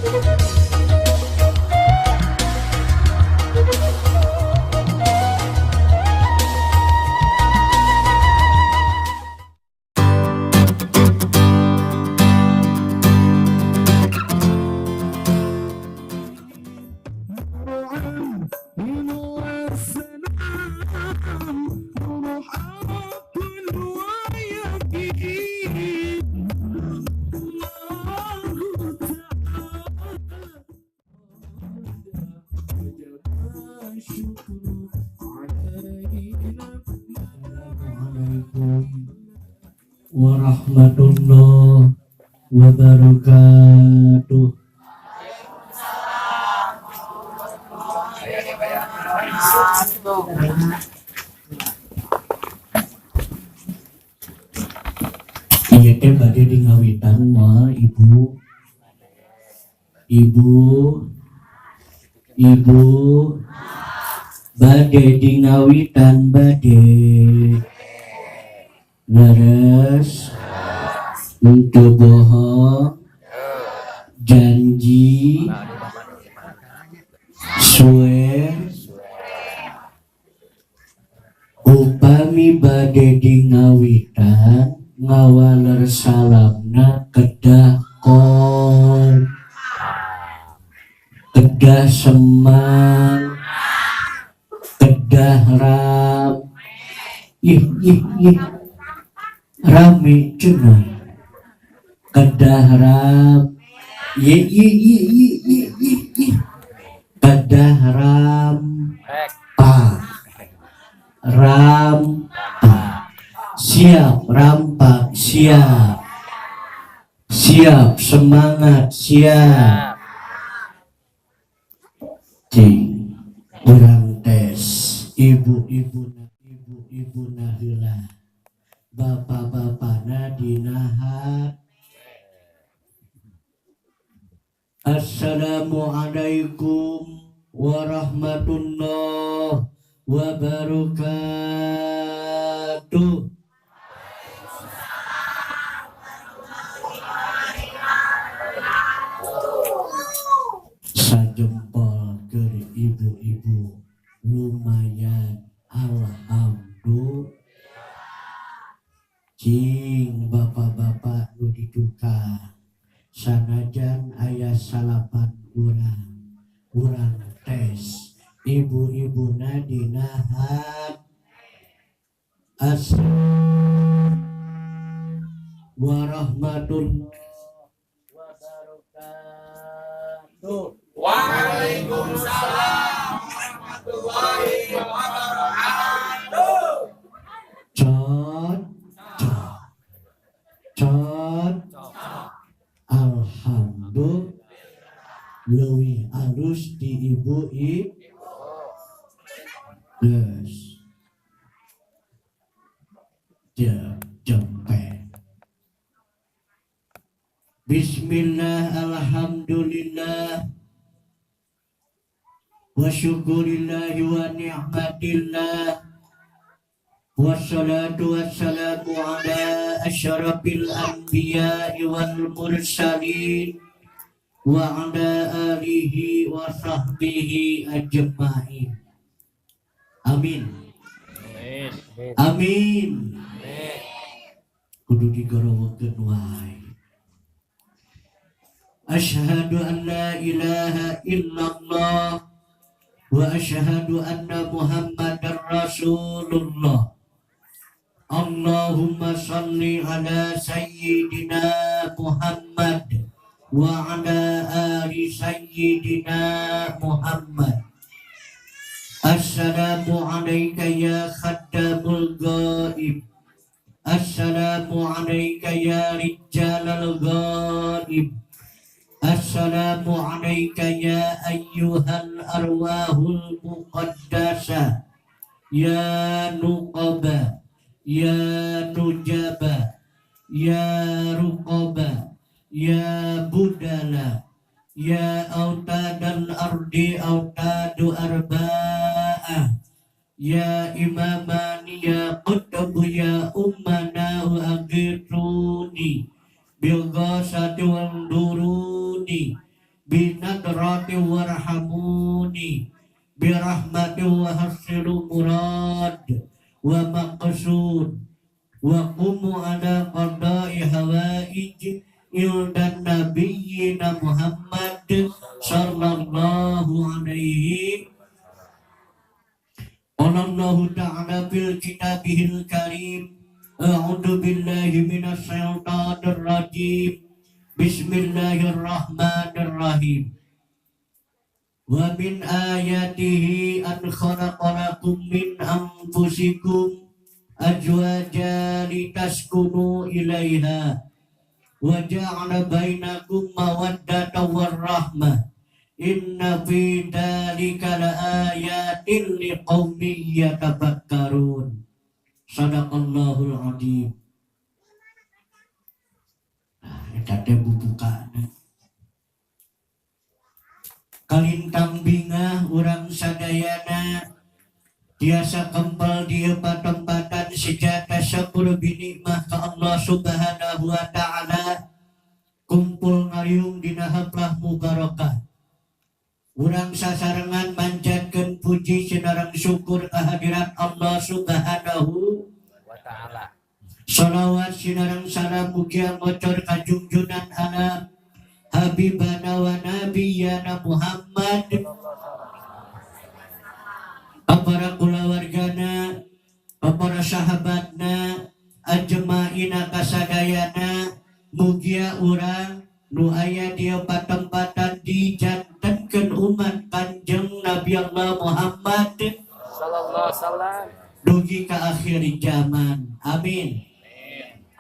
Assalamualaikum warahmatullahi wabarakatuh. Ieu teh bade di ngawitan mah, ibu. Ibu, ibu, bade di ngawitan, bade. Leres? Untuk bohong, janji, swear. Upami bade di ngawitan, ngawaler salamna kedah kom, kedah semang, kedah ram, ih ih ih, rame cenah, kedah ram, ye ye ye ye ye ye ye, kedah ram pa, rampa, siap rampak, siap, siap semangat, siap. Cing, urang tes ibu-ibu, ibu-ibu heula, bapak-bapakna dinahat. Assalamualaikum warahmatullahi wabarakatuh. Sajempol ke ibu-ibu, lumayan, alhamdulillah. Cing, bapak-bapak nu di tukang, sanajan aya salapan urang, urang tes ibu-ibu dina hat. As warahmatullahi wabarakatuh. Waalaikumsalam warahmatullahi wabarakatuh. Cot cot cot, alhamdulillah, leuwih alus di ibu i geus jempe. Bismillah, alhamdulillah, wa syukurillah wa ni'matillah, wassalatu wassalamu ala asyrafil anbiya'i wal mursalin wa ala alihi wa sahbihi ajma'in. Amin. Amin. Kudu digorowokeun wae. Asyhadu an la ilaha illallah wa asyhadu anna Muhammadar Rasulullah. Allahumma salli ala sayyidina Muhammad wa ala ali sayyidina Muhammad. Assalamu alayka ya khaddamul ghaib. Assalamu alayka ya rijalal ghaib. Assalamu alayka ya ayyuhal arwahul muqaddasa, ya nuqaba, ya nujaba, ya ruqaba, ya budala, ya autadal ardi autadu arba'ah, ya imamani, ya qutbu, ya ummana wa aghiruni bil ghasati wal duruni, binadrati warhamuni birahmati wa hasilu murad wa maqsud wa qumu ala qada'i hawaij ildan nabiyyina Muhammad sallallahu alaihi. Allahu ta'ala fil kitabihil karim. A'udzu billahi minasy syaithanir rajim. Bismillahirrahmanirrahim. Wa min ayatihi an khalaqalakum min anfusikum azwaja litaskunu ilaiha wa ja'ala bainakum mawaddatan warahmah. Inna fi dzalika laayatin liqaumin yatafakkarun. Sadaqallahul azim. Nah, eta teh bubukana. Kalintang bingah urang sadayana tiasa kempal di patempatan sejata syukur binikmah ka Allah Subhanahu wa ta'ala. Kumpul ngariung dina haplah mubarakah. Urang sasarengan manjatkeun puji sinareng syukur kehadirat Allah Subhanahu wa ta'ala. Salawat sinareng salam mugia ngocor ka junjunan alam Habibana wa nabiyana Muhammad, para kulawargana, para sahabatna, ajmaina kasadayana, mugia urang nu aya di patempatan dijantenkeun umat Kanjeng Nabi Allah Muhammad sallallahu alaihi wasallam dugi ka akhir zaman. Amin.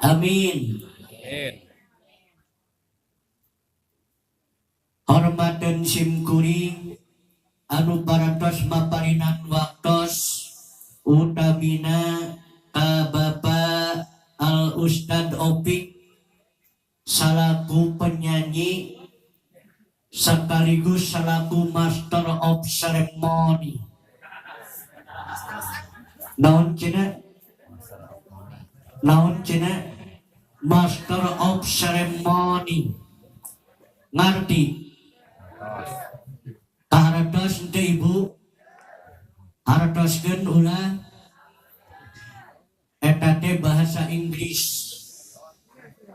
Amin. Amin. Hormateun sim kuring anu parantos maparinan waktos utamina ka Bapak Al Ustad Opik salaku penyanyi sekaligus salaku master of ceremony. Naon cenah? Naon cenah? Master of ceremony. Ngarti? Kahartos teu ibu? Hartoskeun ulah eta teh bahasa Inggris.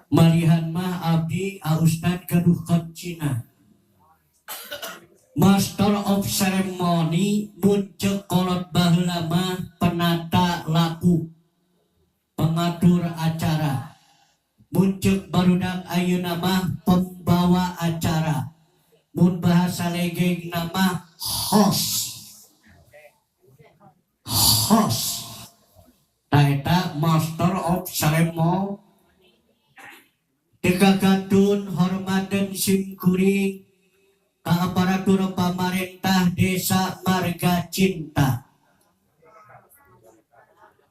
Malihan mah abdi a ustad gaduh koncina. Master of ceremony mun ceuk kolot baheula mah penata laku, pengatur acara. Mun ceuk barudak ayeuna mah pembawa acara. Mun bahasa legengna mah host. Host. Ta eta master of ceremony. Teka katun hormaten sim kuring ka aparatur pamarentah desa Marga Cinta.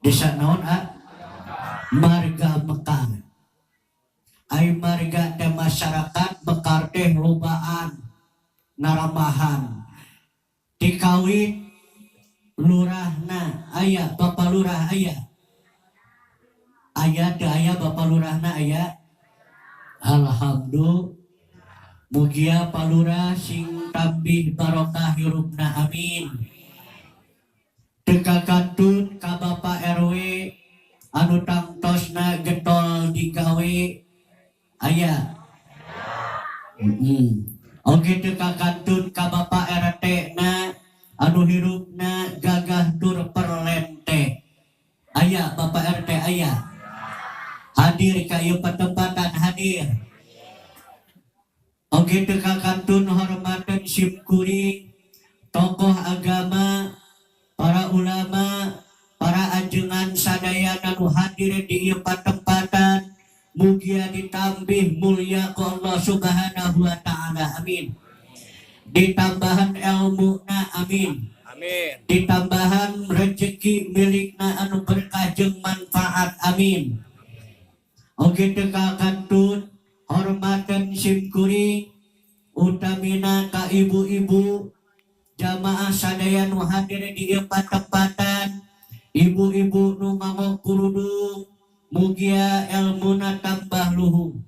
Desa naon a? Marga Mekar. Ai marga teh masyarakat Mekar teh lobaan naramahan. Dikawit lurahna aya, bapak lurah aya. Aya teu aya bapak lurahna aya? Alhamdulillah. Mugia palurah sing tambih barokah hirupna, amin. Teka kantun ka Bapak RW anu tangtosna getol digawe aya. Oge teka kantun ka Bapak RT na anu hirupna gagah tur perlente aya. Bapak RT aya, hadir ka ieu patempatan, hadir. Oge teka kantun hormaten sim kuring tokoh agama, para ulama, para ajengan sadayana nu hadir di ieu patempatan, mugia ditambih mulia ku Allah Subhanahu wa ta'ala, amin. Ditambahan ilmuna, amin. Amin. Ditambahan rezeki milikna anu berkah jeung manfaat, amin. Oge teka kantun hormaten sim kuring utamina ka ibu-ibu jamaah sadaya nu hadir di ieu patempatan, ibu-ibu nu nganggo kerudung mugia elmuna tambah luhung.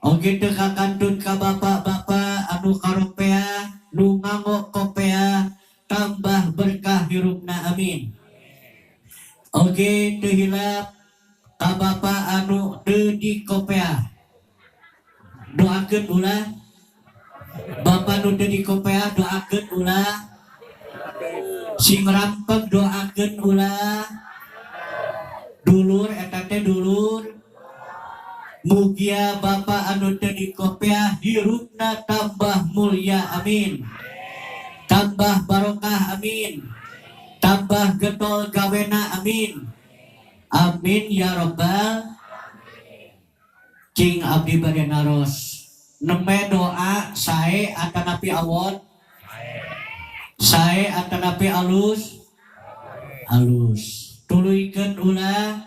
Oge teu kakantun ka bapak-bapak anu karopeah nu nganggo kopeah tambah berkah hirupna, amin. Oke, teu hilap ka bapa anu teu dikopeah, doakeun ulah. Bapak nu teu dikopeah, doakeun ulah. Sing rampek, doakeun ulah. Dulur eta teh, dulur. Mugia bapak anu teu dikopeah hirupna tambah mulia, amin. Tambah barokah, amin. Tambah getol gawena, amin. Amin ya robbal. Cing, abdi bade naros, nembe doa sae atanapi awon? Sae atanapi alus? Alus. Tuluykeun ulah.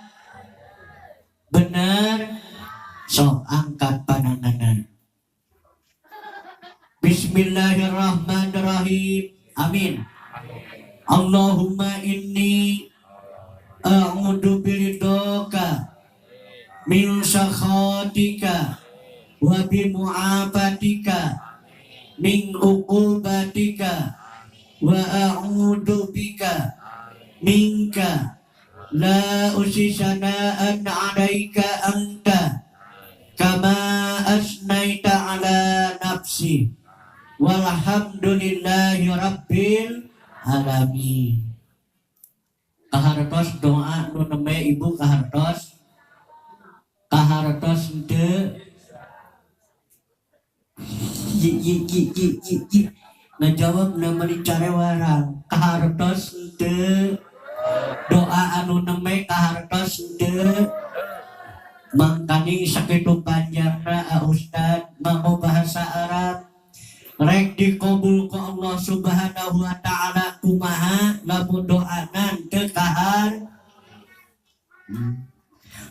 Bener. Sok angkat pananganan. Bismillahirrahmanirrahim. Amin. Allahumma inni a'udzu biridhoka min sakhatika wa bi mu'afatika min uqubatika wa a'udzu bika minka la uhsi sana'an 'alaika anta kama asnaita ala nafsi walhamdulillahi rabbil alamin. Kahartos doa nu nembe, Ibu? Kahartos? Kahartos henteu? Ji ji ji ji ji ji, ngajawab na meuni carewarang. Kahartos henteu doa anu nembe? Kahartos henteu? Mangkaning sakitu panjangna, a Ustad nganggo bahasa Arab, rek dikabul ku Allah Subhanahu wa Ta'ala kumaha lamun doana teu kahar?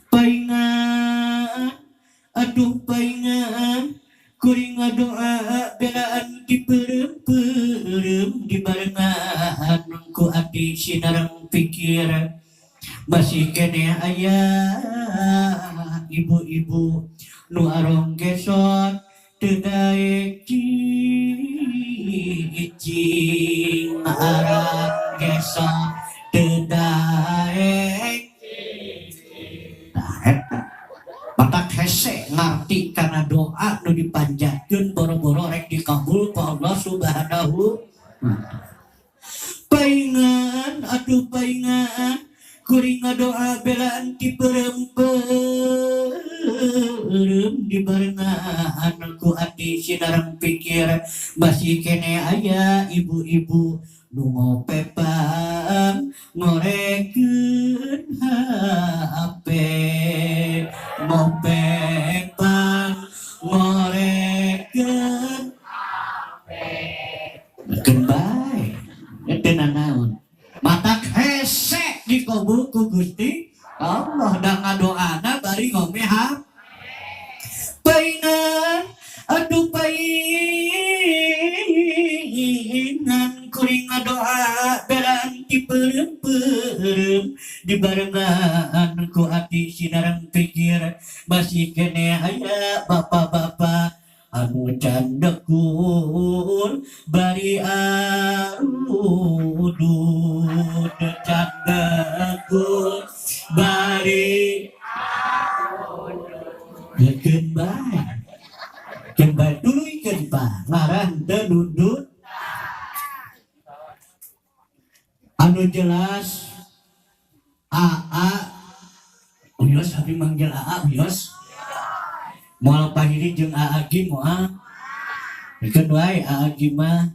Paingan, aduh, paingan, kuring ngadoa belaan dipeureum-peureum dibarengan ku ati sinareng pikir, masih keneh aya ibu-ibu nu arong gesot teu daek cicing, arang gesot teu daek. Tah, eta matak hese ngarti kana doa nu dipanjatkeun boro-boro rek dikabul ku Allah Subhanahu wa Ta'ala. Paingan, aduh, paingan, kuring ngadoa belaan dipeureum-peureum dibarengan ku ati sinareng pikir, masih keneh aya ibu-ibu nu ngopepang ngorekeun HP, ngopepang ngorekeun. Keun bae teu nanaon, matak hese dikabul ku Gusti Allah da ngadoana bari ngome HP. Paingan, aduh, paingan, kuring ngadoa belaan dipeureum-peureum dibarengan ku ati sinareng pikir, masih keneh aya bapak-bapak anu candekul bari arudud, candekul bari. Keun bae, keun bae, tuluykeun pa ngaran teu nundut. Anu jelas AA Uyos, abi manggil AA Uyos, moal pahiri jeung AA Gim moal. Keun wae, AA Gim mah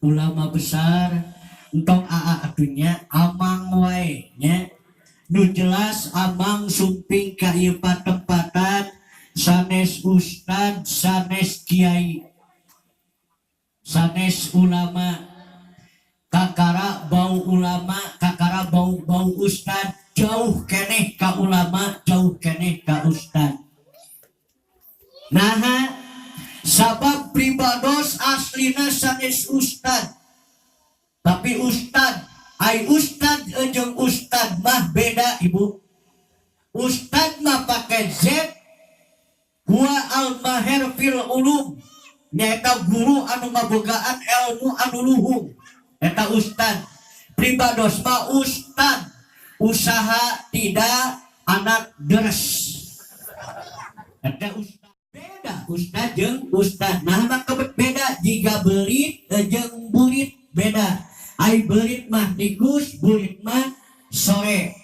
ulama besar. Entong AA atunya, amang wae nya. Nu jelas amang sumping ka ieu patempatan sanes ustad, sanes kiai, sanes ulama. Kakara bau ulama, kakara bau bau ustad, jauh keneh ka ulama, jauh keneh ka ustad. Nah, sabab pribados aslina sanes ustad, tapi ustad ai ustad jeung ustad mah beda, Ibu. Ustad mah pakai Z, huwa al maher fil ulum. Nyaeta guru anu ngabogaan ilmu anu luhung, eta ustad. Pribados mah ustad usaha tidak anak deres, eta ustad. Beda ustad jeung ustad. Nah, mah kebet beda jika berit jeung burit beda. Ai berit mah tikus, burit mah sore.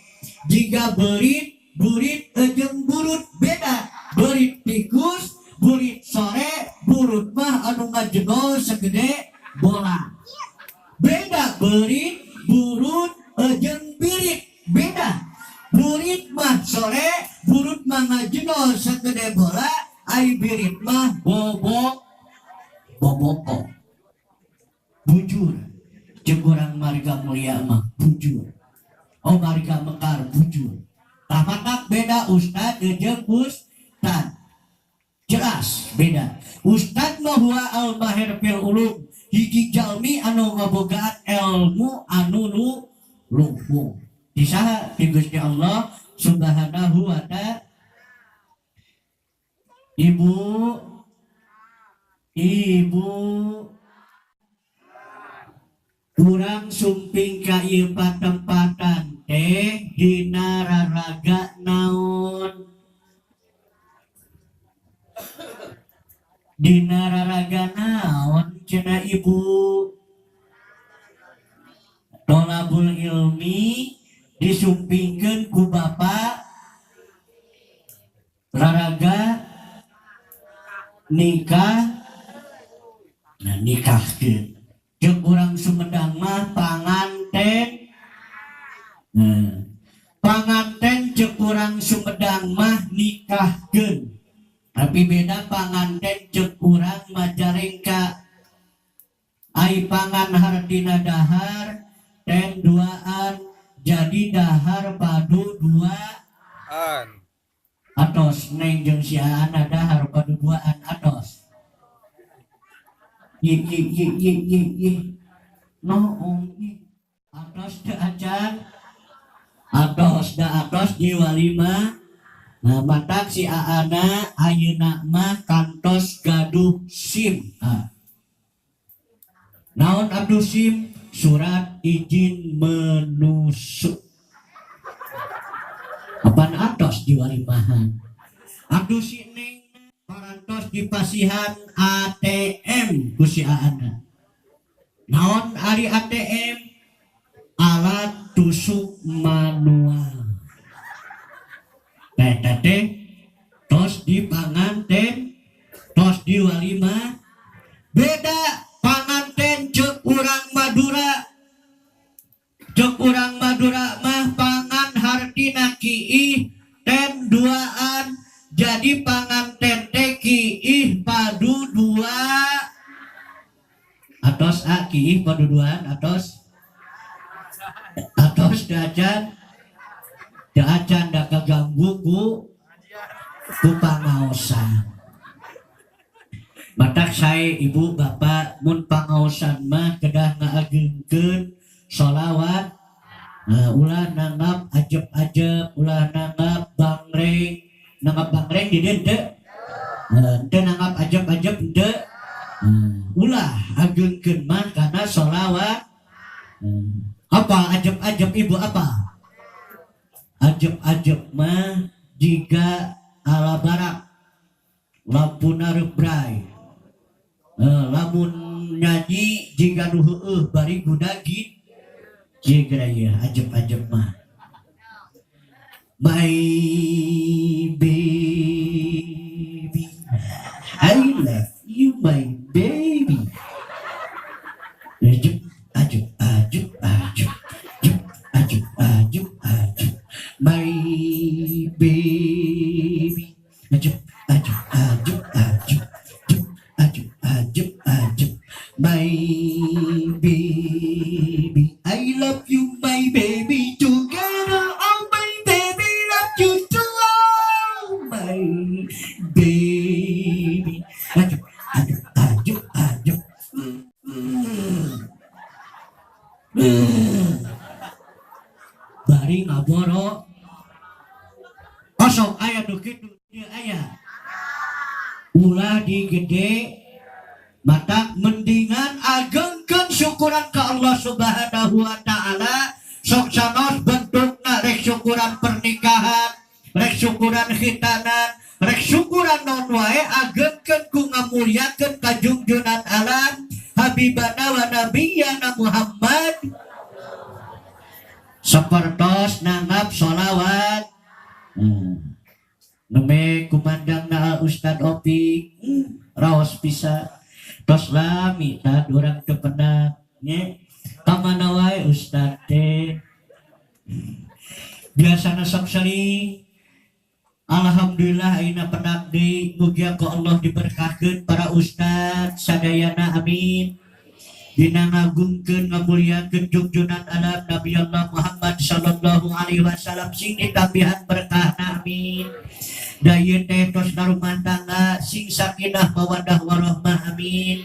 Jika berit, burit jeung burut beda. Berit tikus, burit sore, burut mah anu ngajegol segede bola. Beda berit, burut jeung birit beda. Burit mah sore, burut mah ngajegol segede bola, ai birit mah bobok boboko. Bujur jeung urang Marga Mulia mah bujur. Oh, Marga Mekar bujur. Tah, beda ustad jeung ustad, jelas beda. Ustad mah huwa al mahir fil ulum, hiji jalmi anu ngabogaan ilmu anu nu luhung di saha? Di Gusti Allah Subhanahu wa Ta'ala. Ibu, ibu, kurang sumping ka ieu patempatan teh dina raraga naon? Dina raraga naon cenah ibu? Tolabul ilmi. Disumpingkeun ku bapak raraga nikah. Nah, nikahkeun. Jeung urang Sumedang mah panganten. Nah, panganten ceuk urang Sumedang mah nikahkeun, tapi beda panganten ceuk urang Majalengka. Ai pangan hartina dahar, ten duaan, jadi dahar padu dua. An. Atos neng jeung si Aana dahar padu duaan atos. Ye ye ye ye ye ye noong ye atos teu acan? Atos da, atos di walima. Nah, matak si Aana ayeuna mah kantos gaduh SIM. Ah. Naon atuh SIM? Surat izin menusuk. Apaan atos di walimahan? Atuh si Neng parantos dipasihan ATM ku si Aana. Naon ari ATM? Alat tusuk manual. Eta teh tos di panganten, tos di walimah. Beda panganten ceuk urang Madura. Ceuk urang Madura mah pangan hartina kiih ten duaan, jadi panganten teh kiih padu dua. Atos a kiih padu duaan atos? Atos dajan dacan da kaganggu ku pangaosan. Matak saya, ibu bapak, mun pangaosan mah kedah ngaagengkeun sholawat. Nah, ulah nanggap ajeb-ajeb, ulah nanggap bangreng. Nanggap bangreng di dieu teu? Nah, teu nanggap ajeb-ajeb teu? Nah, ulah, agengkeun mah karena sholawat. Nah, apa ajeb-ajeb, ibu, apa ajeb-ajeb mah? Jika ala barak lampuna rebray, lamun nyanyi jika nu heueuh bari gudagi jiga ya ajeb-ajeb mah. My baby, I love you, my baby. Ajeb ajeb ajeb ajeb ajeb ajeb ajeb ajeb, my baby, ajeb ajeb ajeb ajeb ajeb ajeb ajeb ajeb, my baby, I love you, my baby, together, oh my baby, love you too, oh my baby, ajeb ajeb ajeb ajeb. Bari ngaboro kosong. Aya nu kitu? Ieu aya. Ulah digede. Mata mendingan agengkeun syukuran ka Allah Subhanahu wa taala, sok sanos bentukna, rek syukuran pernikahan, rek syukuran khitanan, rek syukuran naon wae, agengkeun ku ngamuliakeun ka junjunan alam Habibana wa Nabiyana Muhammad, sapertos nanggap sholawat. Nembe kumandang na Ustad Opi, raos bisa tos lami tad urang teu pendak nya. Kamana wae Ustad teh? Biasana sok sering. Alhamdulillah ayeuna pendak deui. Mugia ku Allah diberkahkeun para ustad sadayana, amin. Dina ngagungkeun ngamuliakeun junjunan alam Nabi Allah Muhammad sallallahu alaihi wasallam, sing ditambihan berkahna, amin. Da ieu teh tos rumah tangga, sing sakinah mawaddah warahmah, amin.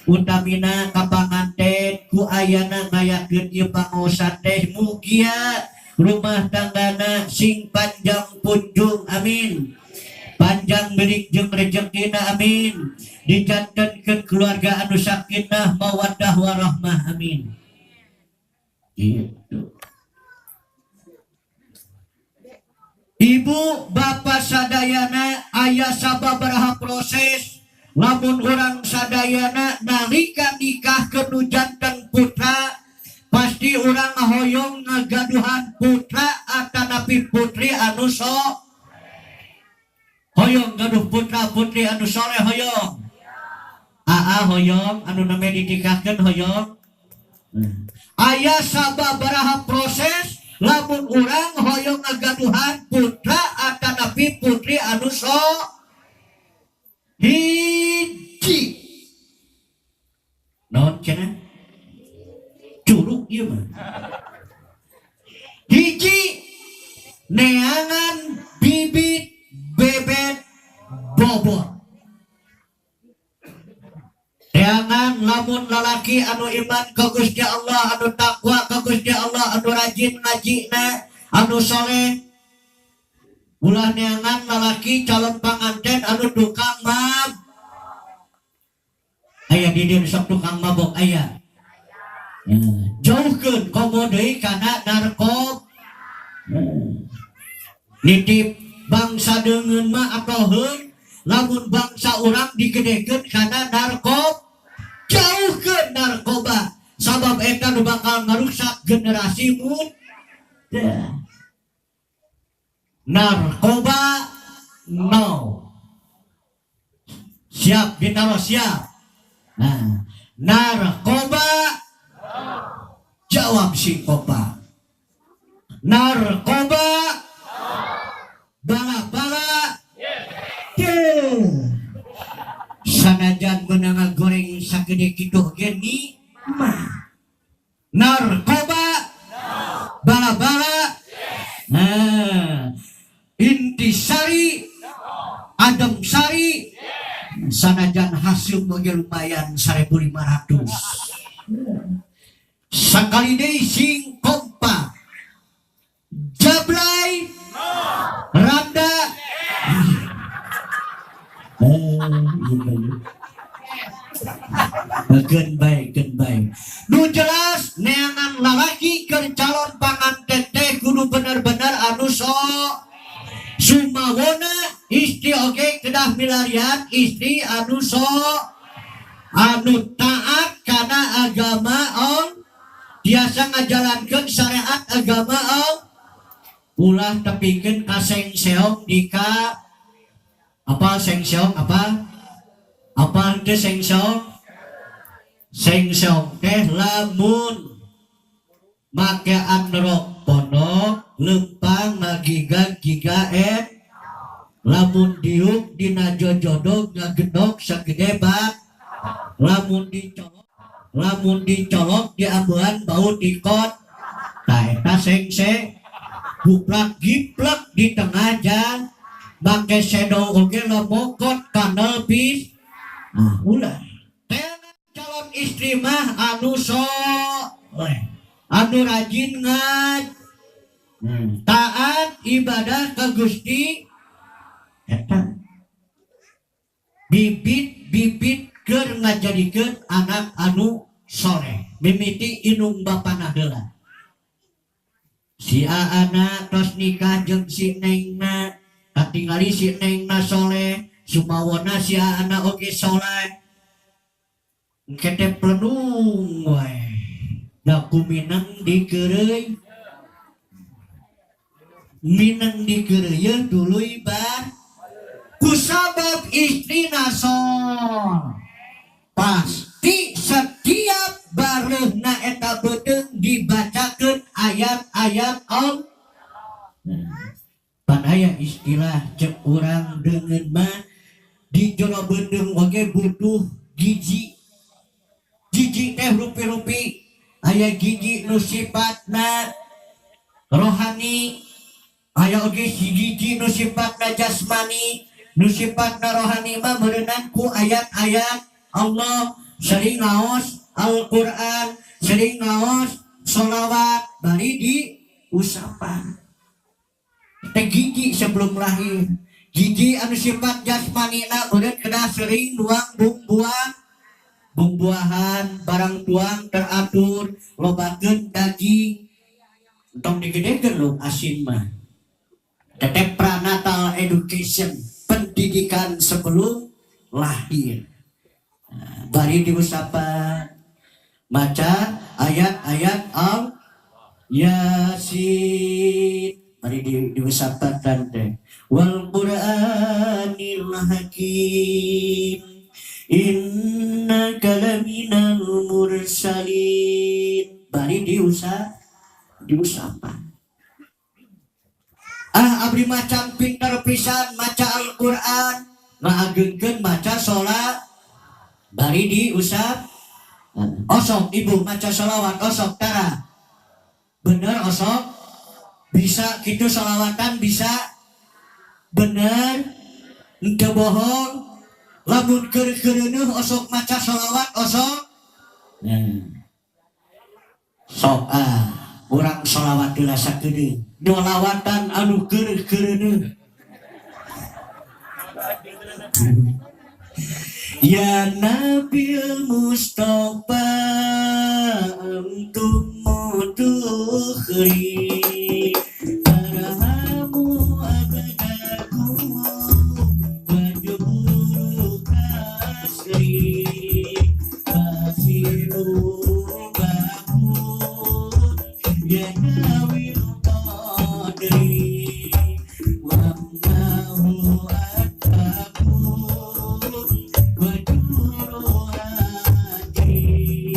Utamina ka panganten, ku ayana ngayakeun ieu pangaosan teh, mugia rumah tanggana sing panjang punjung, amin. Panjang milik jeung rezekina, amin. Dijantenkeun keluarga anu sakinah mawaddah warahmah, amin. Gitu. Ibu bapak sadayana, aya sababaraha proses lamun urang sadayana nalika nikah ke nu janten putra, pasti urang hoyong ngagaduhan putra atanapi putri anu so hoyong gaduh putra putri anu soleh. Hoyong aa, hoyong anu namanya dinikahkeun hoyong. Aya sababaraha proses lamun urang hoyong ngagaduhan putra atanapi putri anu so hiji. Naon cenah? Curug ieu mah. Hiji, neangan bibit bebet bobot. Neangan lamun lalaki anu iman ka Gusti Allah, anu takwa ka Gusti Allah, anu rajin ngajina, anu soleh. Ulah neangan lalaki calon panganten anu tukang mab. Aya di dieu sok tukang mabok? Aya. Jauhkeun, komo deui kana narkoba. Nitip bangsa deungeun mah atoheun lamun bangsa urang digedekeun kana narkoba. Jauhkeun narkoba, sabab eta nu bakal ngarusak generasi muda. Narkoba no. Siap ditaruh, siap. Nah, narkoba, jawab si kopa. Narkoba, bala-bala. Sanajan menang goreng sagede kitu ge mah. Narkoba, bala-bala. Nah, Intisari, Adem Sari, sanajan hasil oge lumayan 1500. Sakali deui sing kompak. Jablay, Randa. Eh, iya. Keun bae, keun bae. Nu jelas neangan lalaki keur calon panganten teh kudu bener-bener anu so sumawona. Istri oge kedah milarian istri anu so anu taat kana agama on, biasa ngajalankeun syariat agama on. Ulah tepikeun ka sengseong dika apa sengseong, apa apa teh sengseong. Sengseong teh lamun makean rok pondok lempang ngagiga giga et, lamun diuk dina jojodog ngagedok sagede bat, lamun dicolok diambean bau tikot. Tah, eta sengse buplak giplek di tengah jalan, make sedo oge lemokot kanal pis. Nah, ulah. Teangan calon istri mah anu so anu rajin ngaj, taat ibadah ke Gusti. Eta bibit bibit. Keur ngajadikeun anak anu soleh mimiti indung bapana heula. Si aana tos nikah jeung si nengna, katingali si nengna soleh, sumawona si aana oge soleh. Engke teh plenung wae da ku mineng dikeureuy, mineng dikeureuyeun tuluy bar kusabab istrina sol. Pasti setiap bareuhna eta beuteung dibacakeun ayat-ayat Allah. Pan aya istilah cek urang deungeun mah di jero beuteung oge butuh gizi. Gizi teh rupi-rupi, aya gizi nu sifatna rohani, aya oge gizi nu sifatna jasmani. Nu sifatna rohani mah meureunan ku ayat-ayat Allah, sering ngaos Al-Qur'an, sering ngaos sholawat bari di usapan. Teh gigi sebelum lahir. Gigi anu sifat jasmanina meureun kedah sering nuang bumbuan, bumbuahan, barang tuang teratur, lobakeun daging. Entong digedekeun lu asin mah. Tetep pranatal education, pendidikan sebelum lahir. Nah, bari diusapan maca ayat-ayat Al Yasin, bari diusapan teh wal Qur'anil Hakim innaka laminal mursalin, bari diusapan. Ah, abdi macan pintar pisan maca Al-Qur'an, ngaagengkeun maca sholat bari diusap. Osok ibu maca sholawat, osok tara bener osok bisa gitu sholawatan bisa bener ente bohong. Lamun keur-keureunuh osok maca sholawat osok. Nah. Sok ah urang sholawat heula sakedeung nyolawatan anu keur-keureunuh. Ya Nabil Mustafa antum mutukhri tarhamu abdakum wajburu kasri fasilu bakum ya Nawil Qadri wamnahu atakum wajuru hadi.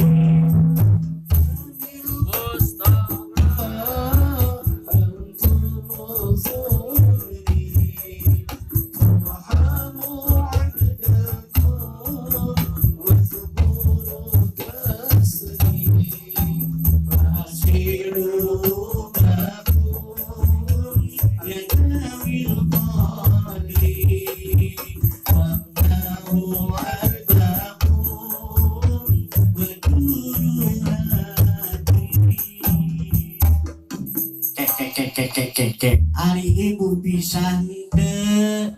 Ari ibu bisa henteu,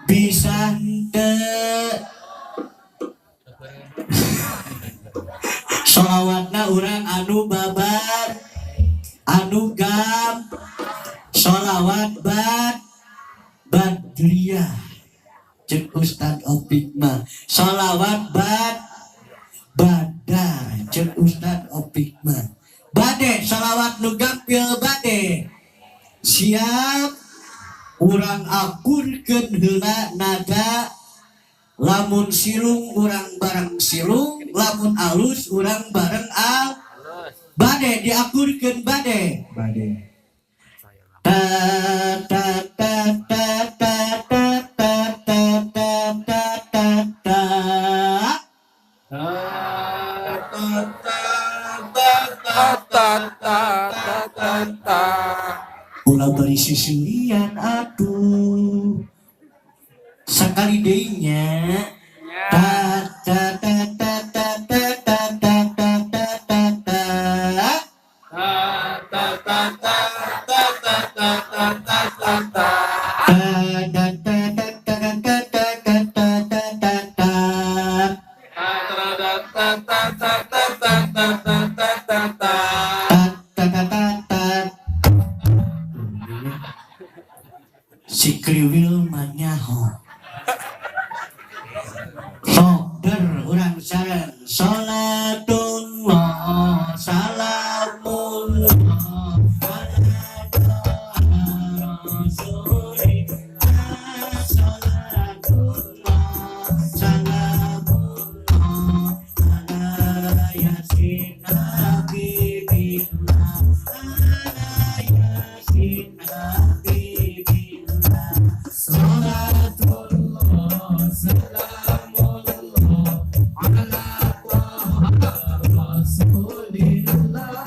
bisa henteu. Sholawatna urang anu babar, anu gam, sholawat bad, badriyah. Cek Ustad Opik mah, sholawat bad, badar. Cek Ustad Opik mah. Bade sholawat nu gampil bade. Siap urang akurkeun heula nada. Lamun silung urang bareng silung, lamun alus urang bareng al. Bade diakurkeun bade. Bade. Ta ta ta ta ta ta ta ta ta ta ta ta. Ta ta ta ta ta ta ta. Ulah bari sisilian atuh. Sakali deui nya. Ta ta ta ta ta ta ta ta ta ta ta ta. Ta ta ta ta ta ta ta ta ta ta. Ta ta ta ta ta ta ta ta ta ta ta ta. ta ta ta ta ta ta ta ta ta ta. Tat tat tat tat tat. Si kriwil mah nyaho. Sok der urang sareng salatullah salamullah ala toha rasulillah salatullah salamullah ala yasin habibillah ala yasin habibillah Salatullah salamullah ala toha rasulillah.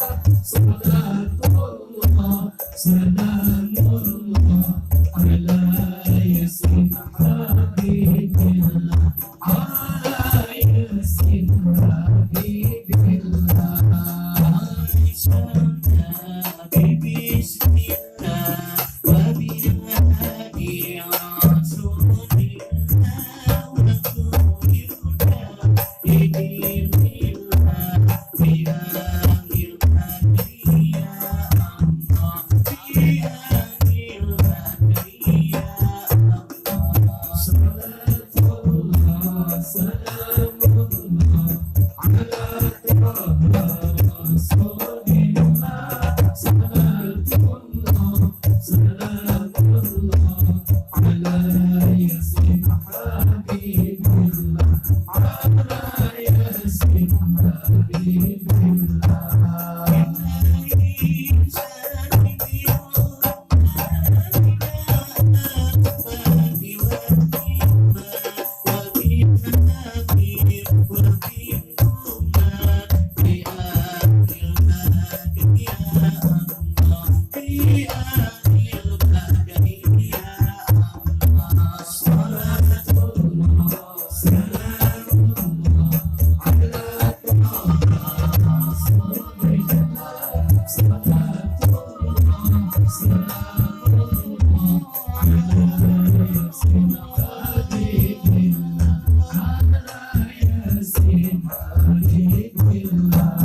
Salatullah salamullah ala yasin habibillah ala yasin habibillah. Bismillah wa bil rasulillah wa kulillah idinillah bi'angil ya Allah bi'angil ya Allah. Salatullah salamullah ala toha rasulillah. Salatullah salamullah ala yasin habibillah ala yasin habibillah. Salatullah salamullah ala toha rasulillah. Salatullah salamullah ala yasin habibillah ala yasin habibillah.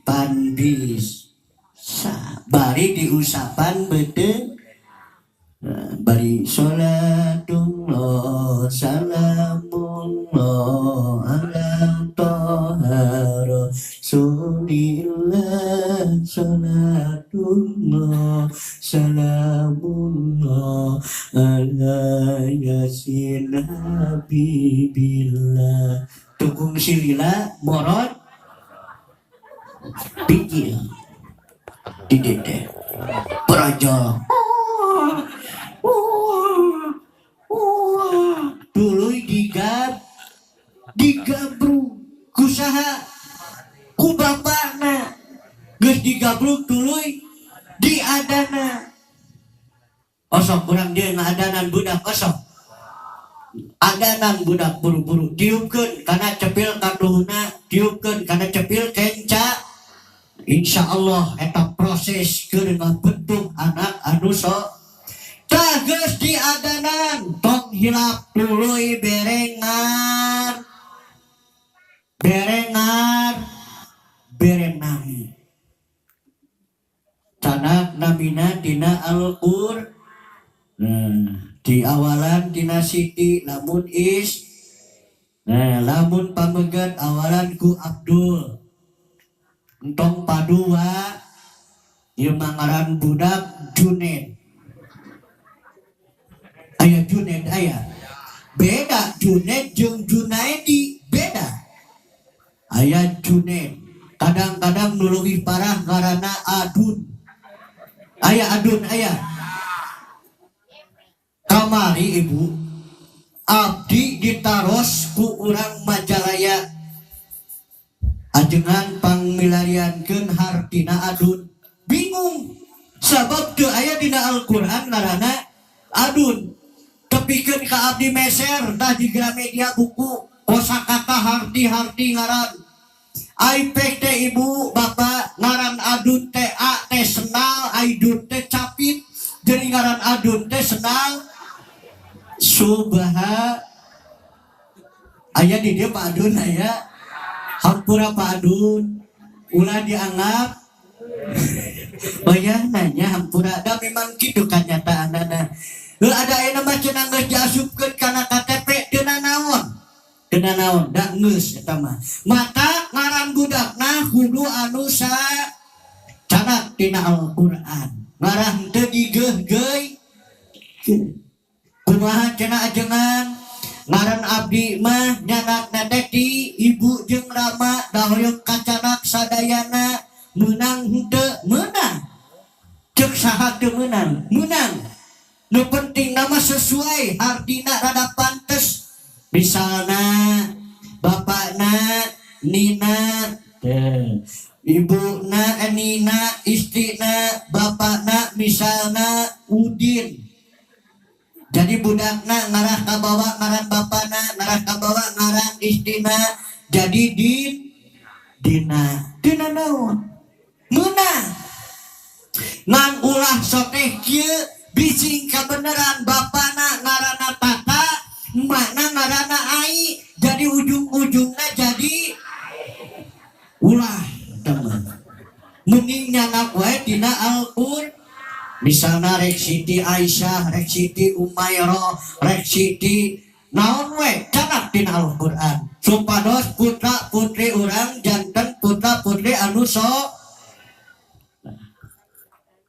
Pan bisa bari diusapan beuteung bari salatullah salamullah ala toha rasulillah salatullah salamullah ala yasin habibillah. Tukung silila morot pikir di dede peraja tuluy digabruk kusaha ku bapakna geus digabruk tuluy diadana osok kurang dia ngadanan budak osok adanan budak buru-buru tiupkeun kana cepil katuhna tiupkeun kana cepil kenca. Insya Allah eta proses keur ngabentuk anak anu sok tah geus diadanan tong hilap tuluy berengar berengar berenang canak namina tina Al-Qur. Nah, di awalan tina Siti lamun is nah lamun pamegat awalan ku Abdul entong padua ieu mangaran budak Junet aya Junet aya beda Junet jeung Junaedi beda aya Junet kadang-kadang nu leuwih parah ngaranna Adun aya Adun aya kamari ibu abdi ditaros ku urang Majalaya ajengan pangmilariankeun hartina Adun bingung sabab teu aya dina Al-Qur'an ngaranna Adun tepikeun ka abdi meser tah di Gramedia buku kosakata harti-harti ngaran Aipek teh ibu bapak ngaran Adun teh a teh senal aidun teh capit jadi ngaran Adun teh senal subha. Aya di dieu Pak Adun aya. Hampura Pak Adun. Ulah dianggap. Oh ya nanya hampura da memang kitu kanyataanana. Heuh ada ayeuna mah cenah geus diasupkeun kana KTP teu nanaon. Teu nanaon da geus eta mah. Maka ngaran budakna kudu anu sa canak tina Al-Qur'an. Ngarah teu digeugeuy. Kumaha cenah ajengan? Ngaran abdi mah nyanakna teh ti ibu jeung rama da hoyong kacanak sadayana meunang henteu meunang. Ceuk saha teu meunang? Meunang. Nu penting nama sesuai hardina rada pantes. Misalna bapakna Nina teh, ibuna Nina, istrina bapakna misalna Udin. Jadi budakna ngarah ka bawa ngaran bapana, ngarah ka bawa ngaran istrina, jadi din dina. Dina naon? Meunang. Ngan ulah soteh kieu bising kabeneran bapana ngaranna Tata, emakna ngaranna Ai, jadi ujung-ujungna jadi ulah teman. Mending nyanak wae dina Al-Qur'an. Misalna rek Siti Aisyah, rek Siti Umairah, rek Siti naon we canak dina Al-Qur'an. Supados putra putri urang janten putra putri anu so.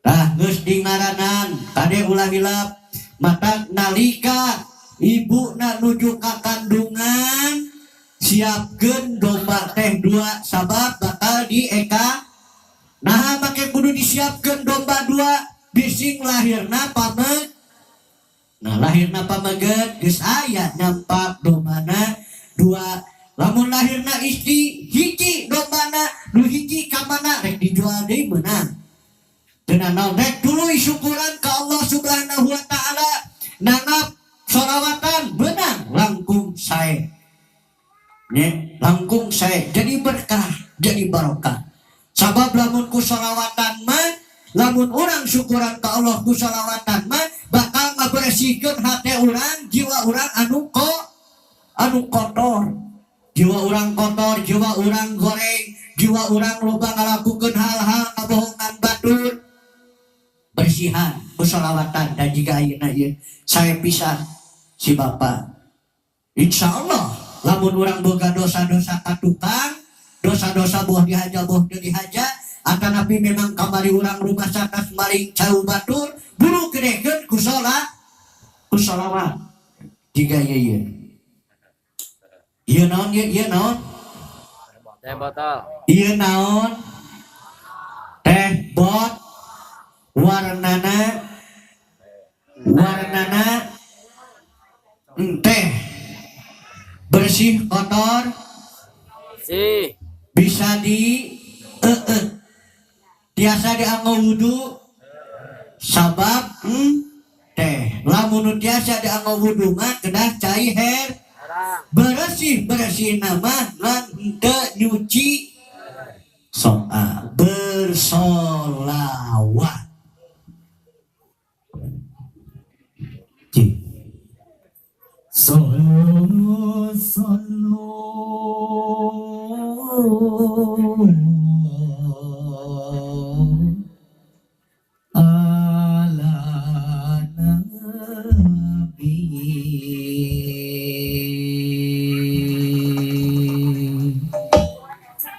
Tah geus dingaranan kade ulah hilap mata nalika ibuna nuju ka kandungan siapkeun domba teh dua sabab bakal dieka. Nah make kudu disiapkeun domba dua bising lahirna pameget. Nah lahirna pameget geus aya nyampak dombana dua. Lamun lahirna istri hiji dombana nu hiji ka mana rek dijual deui meunang. Cenah naon rek tuluy syukuran ka Allah Subhanahu wa taala nanggap sholawatan beunang langkung sae. Nya langkung sae jadi berkah jadi barokah. Sabab lamun ku sholawatan mah lamun urang syukuran ka Allah ku sholawatan mah bakal ngabersihkeun hate urang jiwa urang anu ko anu kotor. Jiwa urang kotor, jiwa urang goreng, jiwa urang loba ngalakukeun hal-hal ngabohongan batur. Bersihan ku sholawatan dan jika ayeuna ieu saya pisan si bapak. Insyaallah lamun urang boga dosa-dosa ka tukang, dosa-dosa boh dihaja boh teu dihaja, atanapi memang kamari urang rumah sakas maling cau batur, buru gedekeun ku sholat, ku sholawat. Jika ieu ieu. Ieu naon ieu, ieu naon? Teh botol. Ieu naon? Teh bot warnana warnana teh bersih kotor si bisa di tiasa dianggo wudu sabab teh lamun tiasa dianggo wudu mah kedah cai her bersih bersih nama lan henteu nyuci soal bersolawat. Sallu sallu ala nabi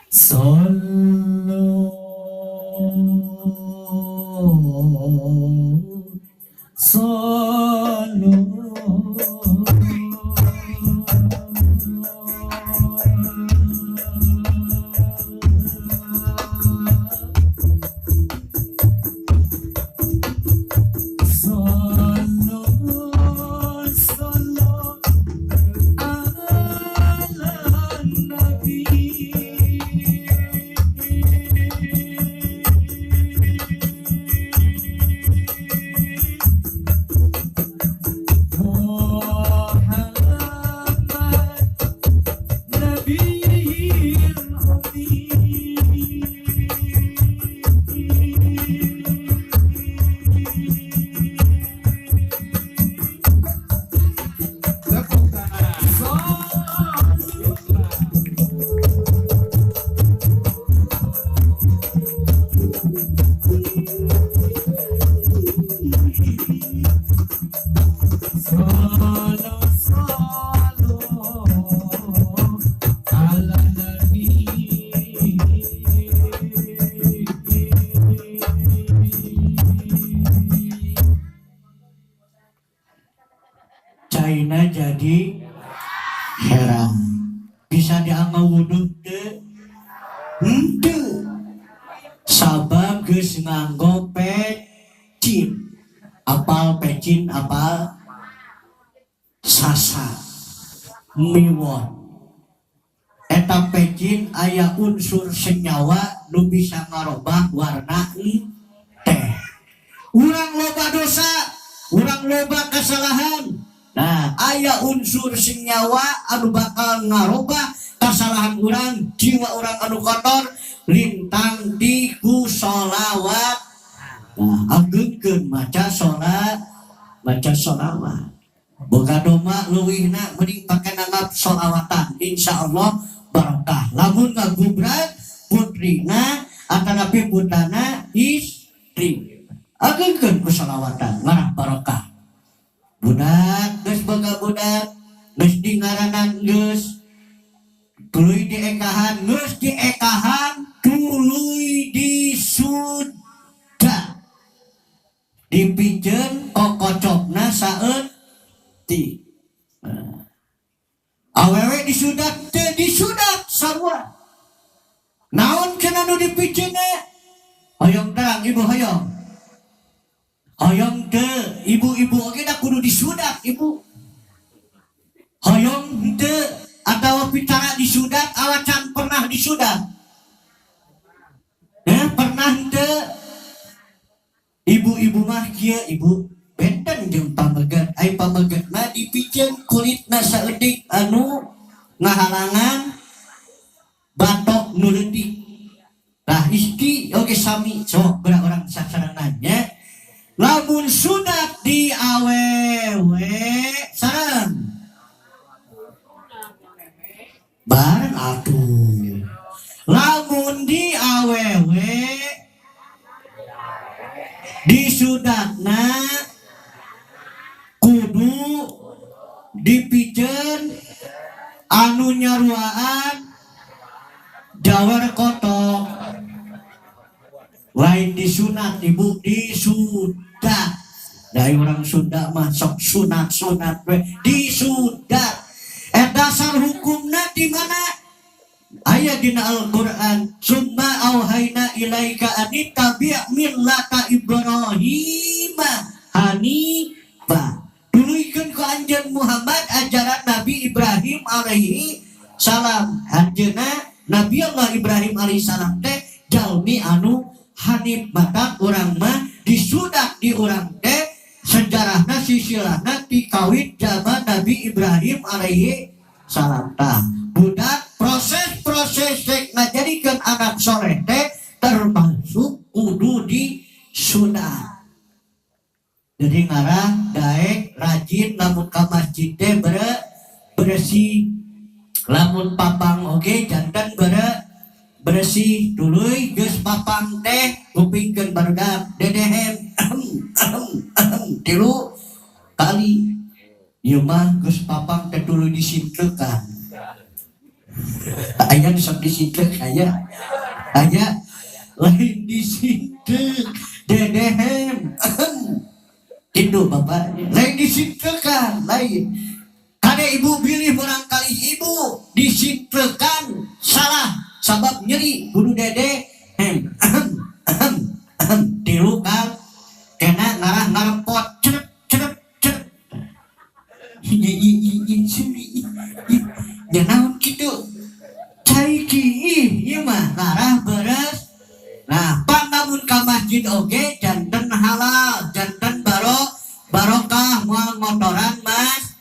sallu sallu Herang bisa dianggo wudhu teu? Henteu, sabab geus nganggo pecin. Apal pecin? Apal sasa miwon eta pecin aya unsur senyawa nu bisa ngarobah warna teh. Urang loba dosa, urang loba kesalahan. Nah, aya unsur senyawa anu bakal ngarobah kesalahan urang, jiwa urang anu kotor lintang di ku sholawat. Nah, agengkeun maca sholat, maca sholawat. Boga domba leuwihna mending pake nanggap sholawatan, insya Allah barokah. Lamun ngagubrak putrina atanapi putrana istri, agengkeun ku sholawatan ngarah barokah. Budak geus boga budak, geus dingaranan, geus tuluy diekahan, geus diekahan tuluy disuda, dipiceun kokocopna saeutik. Nah, awewe disudat teu? Disudat sarua. Naon cenah nu dipiceunna? Hoyong terang, ibu? Hoyong, hoyong teu? Ibu-ibu oge da kudu disudat. Ibu hoyong teu atau picara disudat awacan pernah disudat? Eh, pernah teu? Ibu-ibu mah kieu, ibu benten jeung pameget. Ai pameget mah dipiceun kulitna saeutik anu ngahalangan batok nu leutik. Nah, istri oge sami. Sok geura urang sasarengan nya. Lamun sunat di awewe sareng bareng atuh. Lamun di awewe disudatna kudu dipiceun anu nyaruaan jawer kotok. Lain disunat, ibu, disudat. Dari orang Sunda mah sok sunat sunat we, disudat. Eh, dasar hukumna di mana? Aya dina Al-Qur'an, summa auhayna ilaika anittabi' millata Ibrahim hanifa. Tuluykeun ku anjeun Muhammad ajaran Nabi Ibrahim alaihi salam. Anjeunna Nabi Allah Ibrahim alaihi salam teh jalmi anu hanif, matak urang mah disudat di urang teh sejarahna silsilahna ti kawit zaman Nabi Ibrahim alaihi salam. Tah, budak proses-proses rek ngajadikeun anak soleh teh termasuk kudu disunat. Jadi ngarah daek rajin lamun ka masjid teh beresih, lamun papang oge janten beresih. Tuluy geus papang teh kupingkeun barudak dedehem ahem ahem ahem tilu kali. Ieu mah geus papang teh tuluy disinteukan. Aya nu sok disinteuk? Aya, aya. Lain disinteuk, dedehem ahem itu bapak, lain disinteukan, lain. Kade ibu, bilih barangkali ibu disinteukan salah, sabab nyeri, kudu dede hem ahem ahem ahem tilu kali. Kena ngarah ngarepot cerep cerep cerep. Ye ye ye ye seri ya naon kitu cai ki ieu mah ngarah beres. Nah, pang lamun ka masjid oge janten halal, janten barokah, moal ngotoran mas.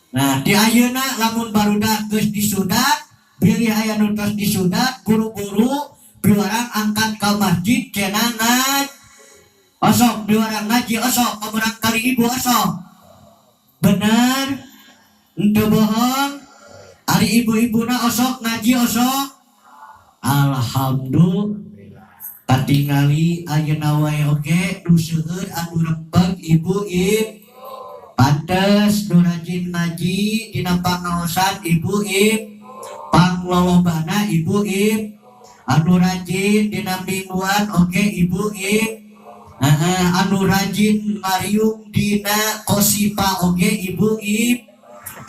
Nah, di ayeuna lamun barudak geus disudat, bilih aya nu tos disudat, buru-buru piwarang angkat ka masjid cenah ngaj. Osok piwarang ngaji osok, kali ibu osok. Bener? Henteu bohong? Ari ibu-ibuna osok ngaji osok? Alhamdulillah. Katingali ayeuna wae oge nu seueur anu rempeg ibu ib. Pantes nu rajin ngaji dina pangaosan ibu ib. Panglolobana ibu ib. Anu rajin dina mingguan oge ibu ib. Heeh, anu rajin ngariung dina kosipa oge ibu ib.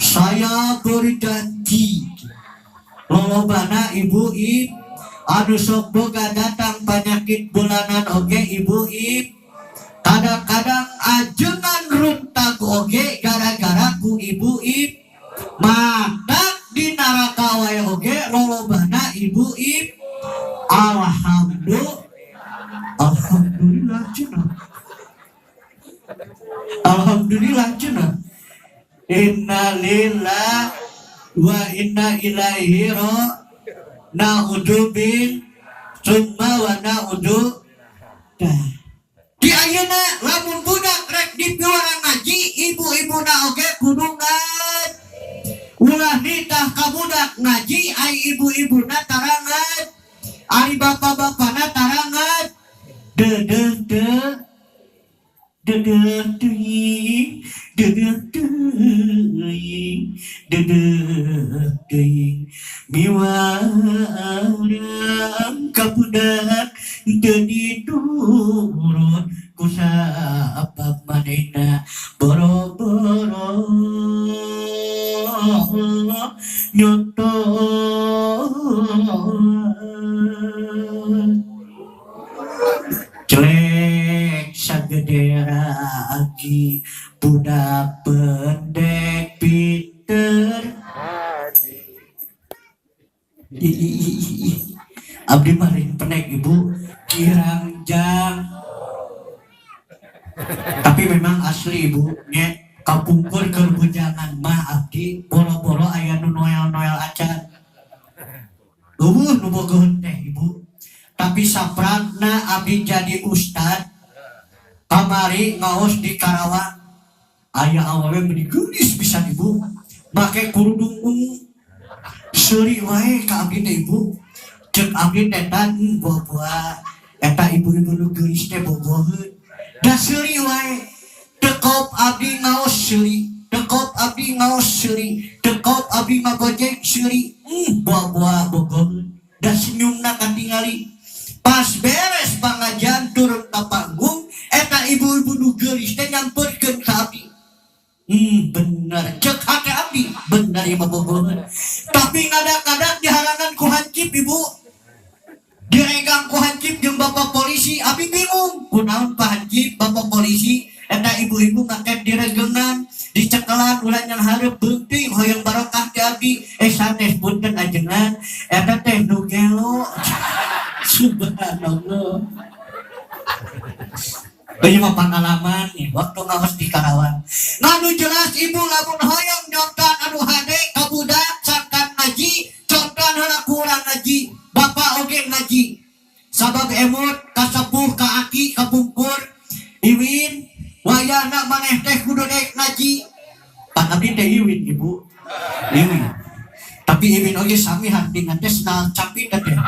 Saya berjanji lolobana ibu ib anu sok boga datang penyakit bulanan oge ibu ib. Kadang-kadang ajengan runtag oge gara-gara ku ibu ib. Mata di neraka wae oge lolobana ibu ib. Alhamdulillah, alhamdulillah cenah. Alhamdulillah cenah. Innalillahi wa inna ilaihi raji'un. Na'udzubil summa wa na'udzu. Di ayeuna lamun budak rek dipiwarang ngaji, ibu-ibuna oge kudu ngaji. Ulah nitah ka budak ngaji ai ibu-ibuna tarangan, ari bapak-bapakna tarangan. Dedeh de dedeh teuing, dedeh teuing, dedeh teuing, miwarang ka budak teu diturut ku sabab manehna boro-boro nyontohan. Celek sagede ragi budak pendek pinter. Ih, ih, ih, ih, ih. Abdi mah lain pendek ibu, kirangjang. Tapi memang asli ibu nya kapungkur keur bujangan mah abdi boro-boro aya nu noel-noel acan. Eueuh nu bogoheun teh ibu. Tapi sapratna abdi jadi ustad kamari ngaos di Karawang aya awewe meuni geulis pisan ibu, make kerudung ungu, seuri wae ka abdi teh ibu. Ceuk abdi teh tan buah-buah eta ibu-ibu nu geulis teh bogoheun da seuri wae. Tekop abdi ngaos seuri, tekop abdi ngaos seuri, tekop abdi ngagojek seuri, buah-buah bogoheun da senyumna katingali. Pas beres pengajian turun ke panggung eta ibu-ibu nu geulis teh nyamperkeun ka abdi. Bener ceuk hate abdi, bener ieu mah bogoheun. Tapi ngadak-ngadak diharangan ku hansip ibu, diregang ku hansip jeung bapak polisi. Abdi bingung kunaon Pak Hansip, bapak polisi, eta ibu-ibu make diregengan dicekelan ulah yang hareup beunting hoyong barokah ti abdi. Sanes punten ajengan, eta teh nu gelo. Subhanallah. Ini mah pengalaman nih waktu ngaos di Karawang. Nganu jelas ibu lamun hoyong nyontohan anu hade ka budak sangkan ngaji, contohan heula kurang ngaji, bapak oge ngaji. Sabab emut ka sepuh ka aki ka pungkur iwin wayahna maneh teh kudu daek ngaji. Pan abdi teh iwin ibu. Iwin. Tapi iwin oge sami hartina teh sendal capit teh.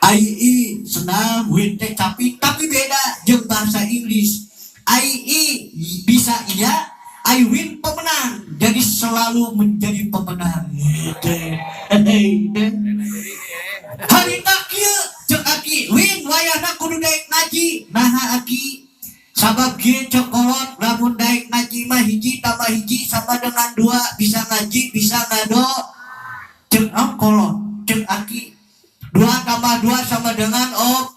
Ai i sendal win teh capit, tapi beda jeung bahasa Inggris. Ai i bisa iya, I win pemenang. Jadi selalu menjadi pemenang. Harita kieu ceuk aki win wayahna kudu daek ngaji. Naha aki? Sabab kieu ceuk kolot lamun daek ngaji mah hiji tambah hiji sama dengan 2, bisa ngaji bisa ngado. Ceuk kolot, ceuk aki 2 tambah 2 sama dengan op,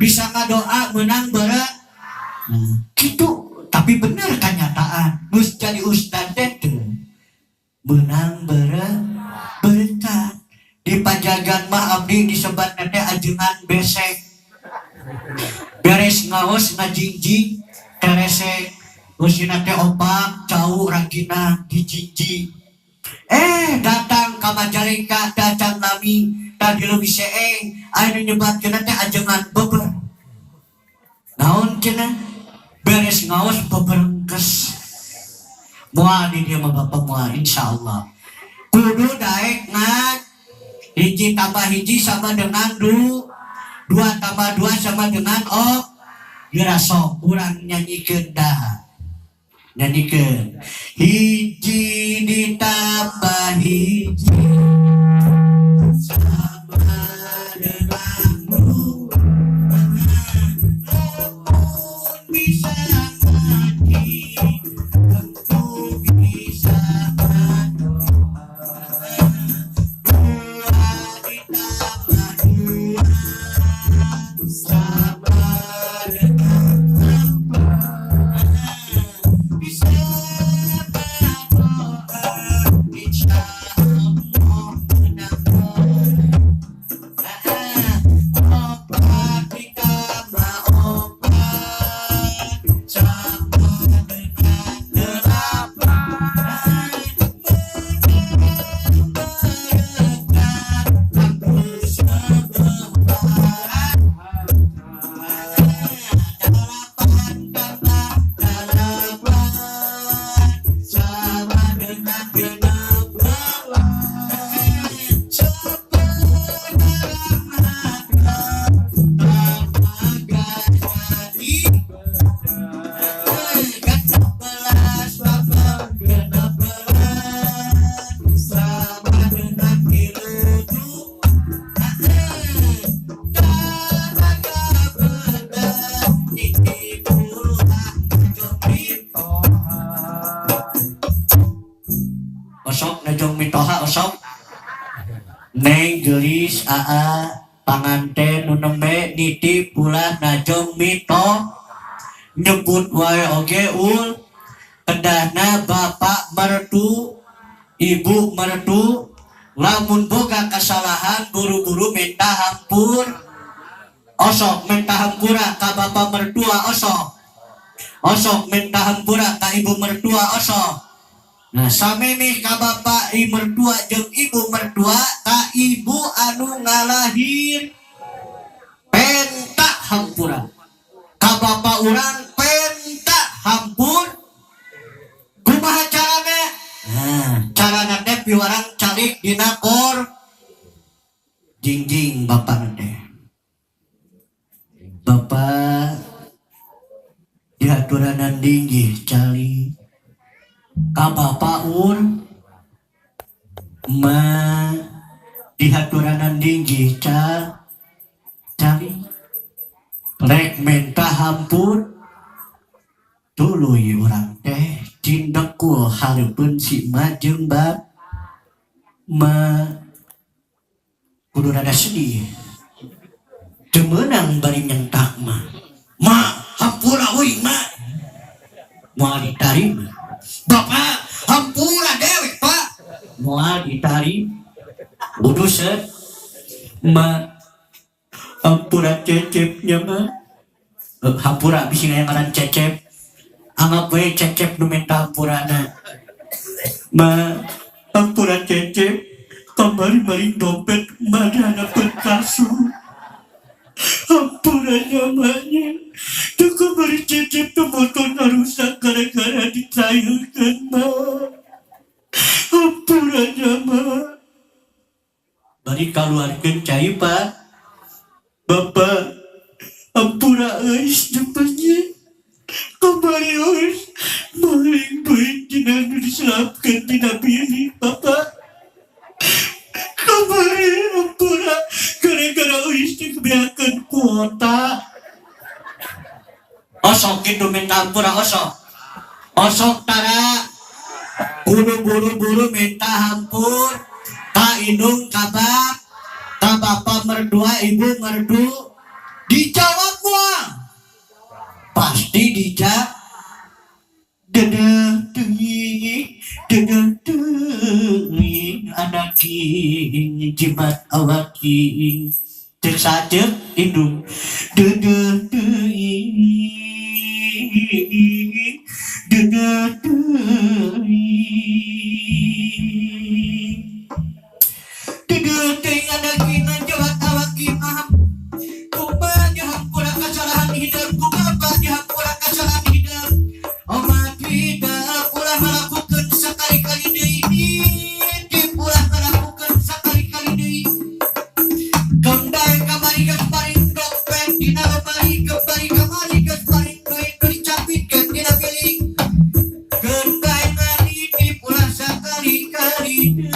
bisa ngadoa menang berat. Nah, gitu. Tapi bener kenyataan geus jadi ustad teh menang berkat. Di Pajagan mah abdi disebat teh ajengan besek, beres ngaos ngajingjing teresek usina teh opak cau rangkina dijingjing. Datang ka Majalengka dacan lami tadi leuwih seeng aya nu nyebatkeun teh ajengan beber. Naon cenah? Beres ngaos beberengkes. Moal di dieu mah bapak moal insyaallah. Kudu daek ngaj hiji tambah hiji sama dengan 2 tambah 2 sama dengan op. Geura sok urang nyanyikeun dah. Nyanyikeun hiji ditambah hiji sama dengan 2. Lamun bisa ngaji tentu bisa. Osok najong mitoha osok. Neng geulis aa panganten nu nembe nitip ulah najong mitoha. Nyebut wae oge ul kedahna bapak mertu ibu mertu lamun boga kesalahan buru-buru minta hampur osok minta hampura ka bapak mertua osok osok minta hampura ka ibu mertua osok. Nah samemeh ka bapak i mertua jeung ibu mertua ka ibu anu ngalahir penta hampura ka bapak urang penta hampur. Kumaha carana? Nah, carana teh piwarang calik dina kor jingjing bapak teh. Bapak diaturanan dinggih calik ka bapak ur ma dihaturanan dinggih calik rek menta hampur tuluy urang teh cindekul hareupeun si ma jeung bab ma kudu rada sedih teu meunang bari nyentak mah ma hampura euy ma moal ditarima bapak hampura dewek pak moal ditarima kudu set ma hampura cecepnya ma hampura bisi aya ngaran cecep anggap we cecep nu minta hampurana ma hampura cecep kamari maling dompet mana dapet kasur hampuranya mahnya tuh kamari cecep tuh motorna rusak gara-gara dicayurkan ma hampuranya ma bari kaluarkeun cai pak bapak hampura euy depannya kamari euy maling duit dina nu diselapkeun dina bilik bapak kamari hampura gara-gara euy teh kebeakeun kuota osok kitu minta hampura osok osok tara kudu buru-buru minta hampur ka indung ka bap ka bapak mertua ibu merdu dijawab moal pasti dijawab dedeh teuing dedeh teuing anak king jimat awaking cek saceuk indung dedeh teuing dedeh teuing dedeh teuing anak king jimat awaking kumaha dihampura kasalahan hidup kumaha dihampura kasalahan hidup oma tidak ulah melakukan sekali-kali deui nitip ulah melakukan sekali-kali deui kembali kamari geus paling dompet dina lemari kembali kamari geus paling duit nu dicapitkeun dina bilik kembali nitip ulah sekali-kali deui.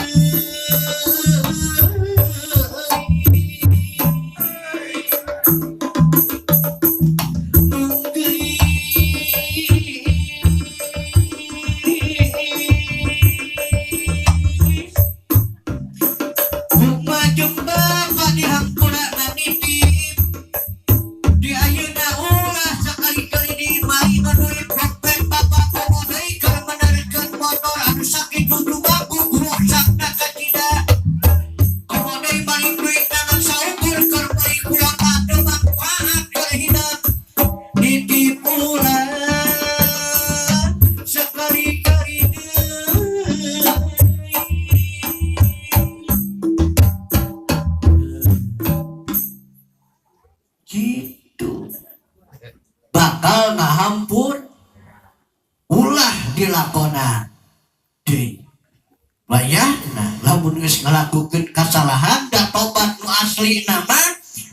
Gitu bakal ngahampur ulah dilakonan deui wayahna lamun geus ngalakukeun kasalahan da tobat nu asli nama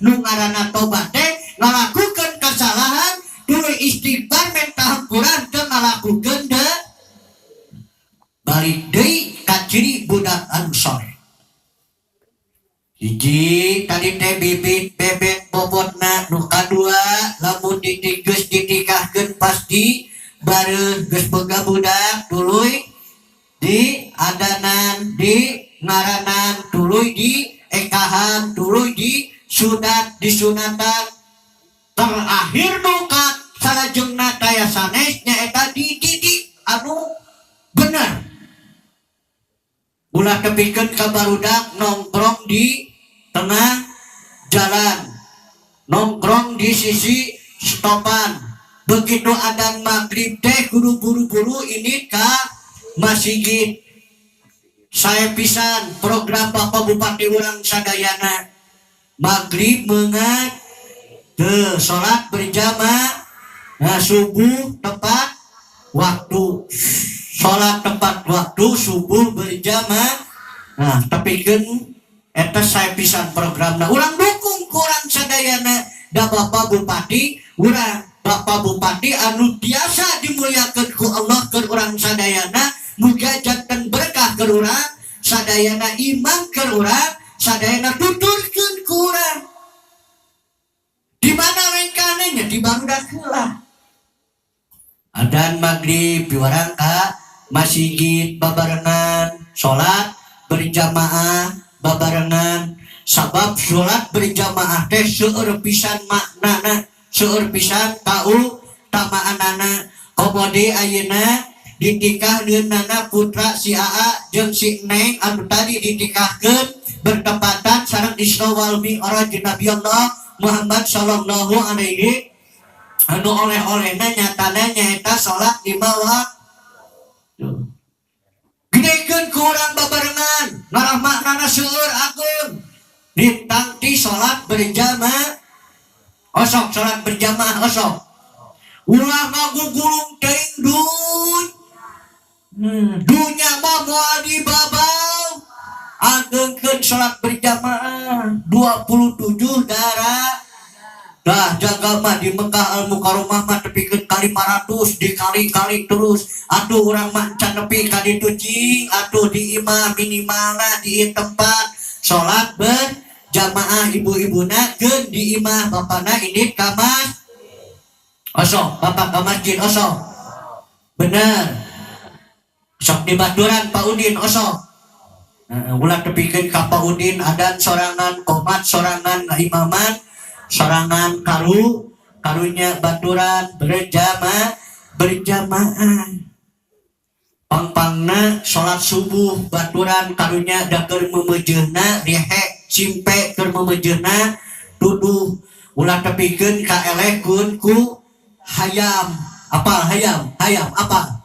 nu ngaranna tobat teh ngalakukeun kasalahan tuluy istighfar minta hampuran teu ngalakukeun deui balik deui ka ciri budak anu soleh. Hiji tadi teh bibit bebet bobotna nu kadua lamun geus ditikahkeun pasti bareuh geus boga budak tuluy di adanan, di ngaranan, tuluy di ekahan, tuluy di sunat, disunatan, terakhir nu ka salajengna taya sanes nyaeta dididik anu bener. Ulah tepikeun ka barudak nongkrong di tengah jalan, nongkrong di sisi stopan. Begitu adan maghrib teh kudu buru-buru ini ka masjid. Saya pisan program Bapak Bupati urang sadayana, maghrib mengat ke sholat berjamaah. Nah, subuh tepat waktu, sholat tepat waktu, subuh berjamaah. Nah, tapi kan eta saya pisan programna, urang dukung kurang sadayana da Bapak Bupati urang, Bapak Bupati anu biasa dimuliakan ku Allah ke urang sadayana. Muga janten berkah ke urang sadayana, imam ke urang sadayana, tuturkeun ku urang. Di mana lengkannya? Di barudak heula. Adan maghrib piwarang ka masjid babarengan, salat berjamaah babarengan. Sabab salat berjamaah teh seueur pisan maknana, seueur pisan kautamaanana. Komo deui ayeuna ditikah nana putra si Aa jeung si Neng anu tadi ditikahkeun bertepatan sareng Isra wal Mi'raj Nabi Allah Muhammad sallallahu alaihi, anu oleh-olehna nyatana nyaeta salat lima waktu. Gedekeun ku urang babarengan, ngarah maknana seueur ageung lintang ti salat berjamaah. Osok salat berjamaah, osok ulah ngagugulung teuing dunya mah moal dibabau. Agengkeun salat berjamaah 27 darah. Dah jaga mah di Mekah Al Mukarramah mah tepikeun ka 500, dikali-kali terus. Atuh urang mah can nepi ka ditu cing atuh di imah, minimalna di tempat salat berjamaah. Ibu-ibuna keun di imah, bapana ini ka mas. Osok bapak ka masjid, osok bener, sok di baturan Pak Udin osok. Nah, ulah tepikeun ka Pak Udin adan sorangan, komat sorangan, imaman sorangan, karu karunya baturan berjamaah, berjamaah. Pangpangna salat subuh baturan karunya, da keur memejeuna rihe simpe, keur memejeuna tuduh. Ulah tepikeun ka eleh kun ku hayam. Apa hayam? Hayam apa?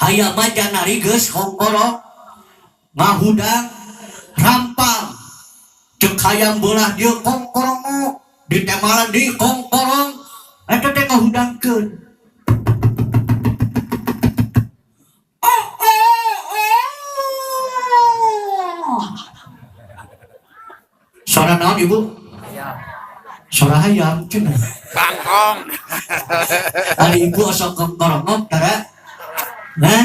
Hayam mah janari geus kongkorong ngahudang rampang. Cek hayam belah dia kongkorong, ditemalan di kongkorong eta teh ngahudangkeun. Oh, oh, oh. Suara naon, Ibu? Ayam. Suara hayam cenah. Bangkong. Ari ibu osok kongkorongok tara? Nah,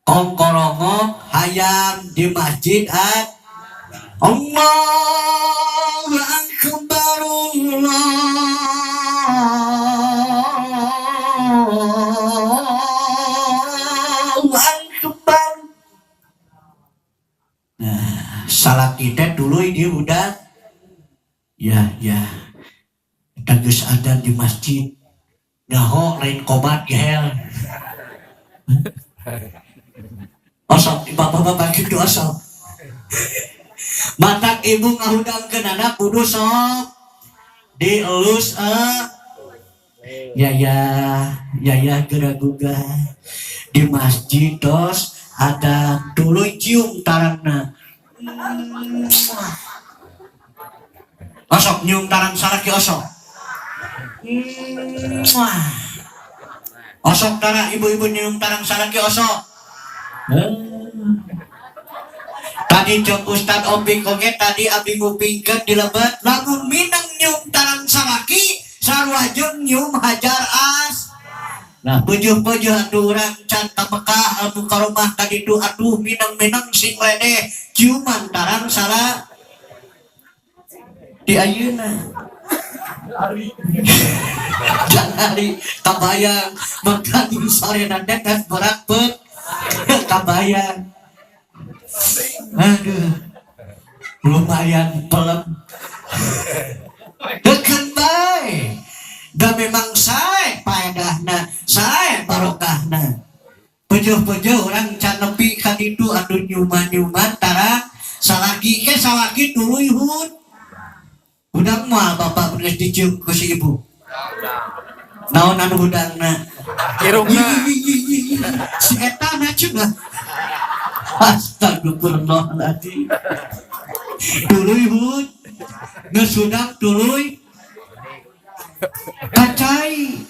kongkorongok hayam di masjid at Allahu Akbar, Allahu Akbar. Nah, salat kita dulu ini udah ya ya geus ada di masjid, nyaho lain komat gehel. Osok bapak-bapak gitu, osok matak ibu ngahudangkeun anak kudu sok dielus, eh ya ya ya ya geraguga di masjid tos ada tuluy cium tarangna. Osok nyium tarang salaki, osok. Osok tara ibu-ibu nyium tarang salaki, osok. Tadi cek Ustad Opik oge, tadi abdi ngupingkeun di lebet, lamun minang nyium tarang salaki sarua jeung nyium hajar as. Nah, pejuh-pejuh atuh urang can ka Mekah Al Mukarramah ka ditu atuh minang-minang sing ledeh ciuman tarang salah di ayeuna. Jangan kabayang makan di sore nanti kan berak pet. Kabayang. Aduh, lumayan pelem. Deket bae. Da memang sae paedahna, sae barokahna. Pejuh-pejuh orang can nepi ka ditu anu nyuman-nyuman tara salaki ke salaki tuluy hud. Hudang moal bapak geus dicium ku si ibu. Naon anu hudangna? Irungna. Si eta na cenah. Astagfirullahaladzim. Tuluy hud. Geus hudang tuluy kacai.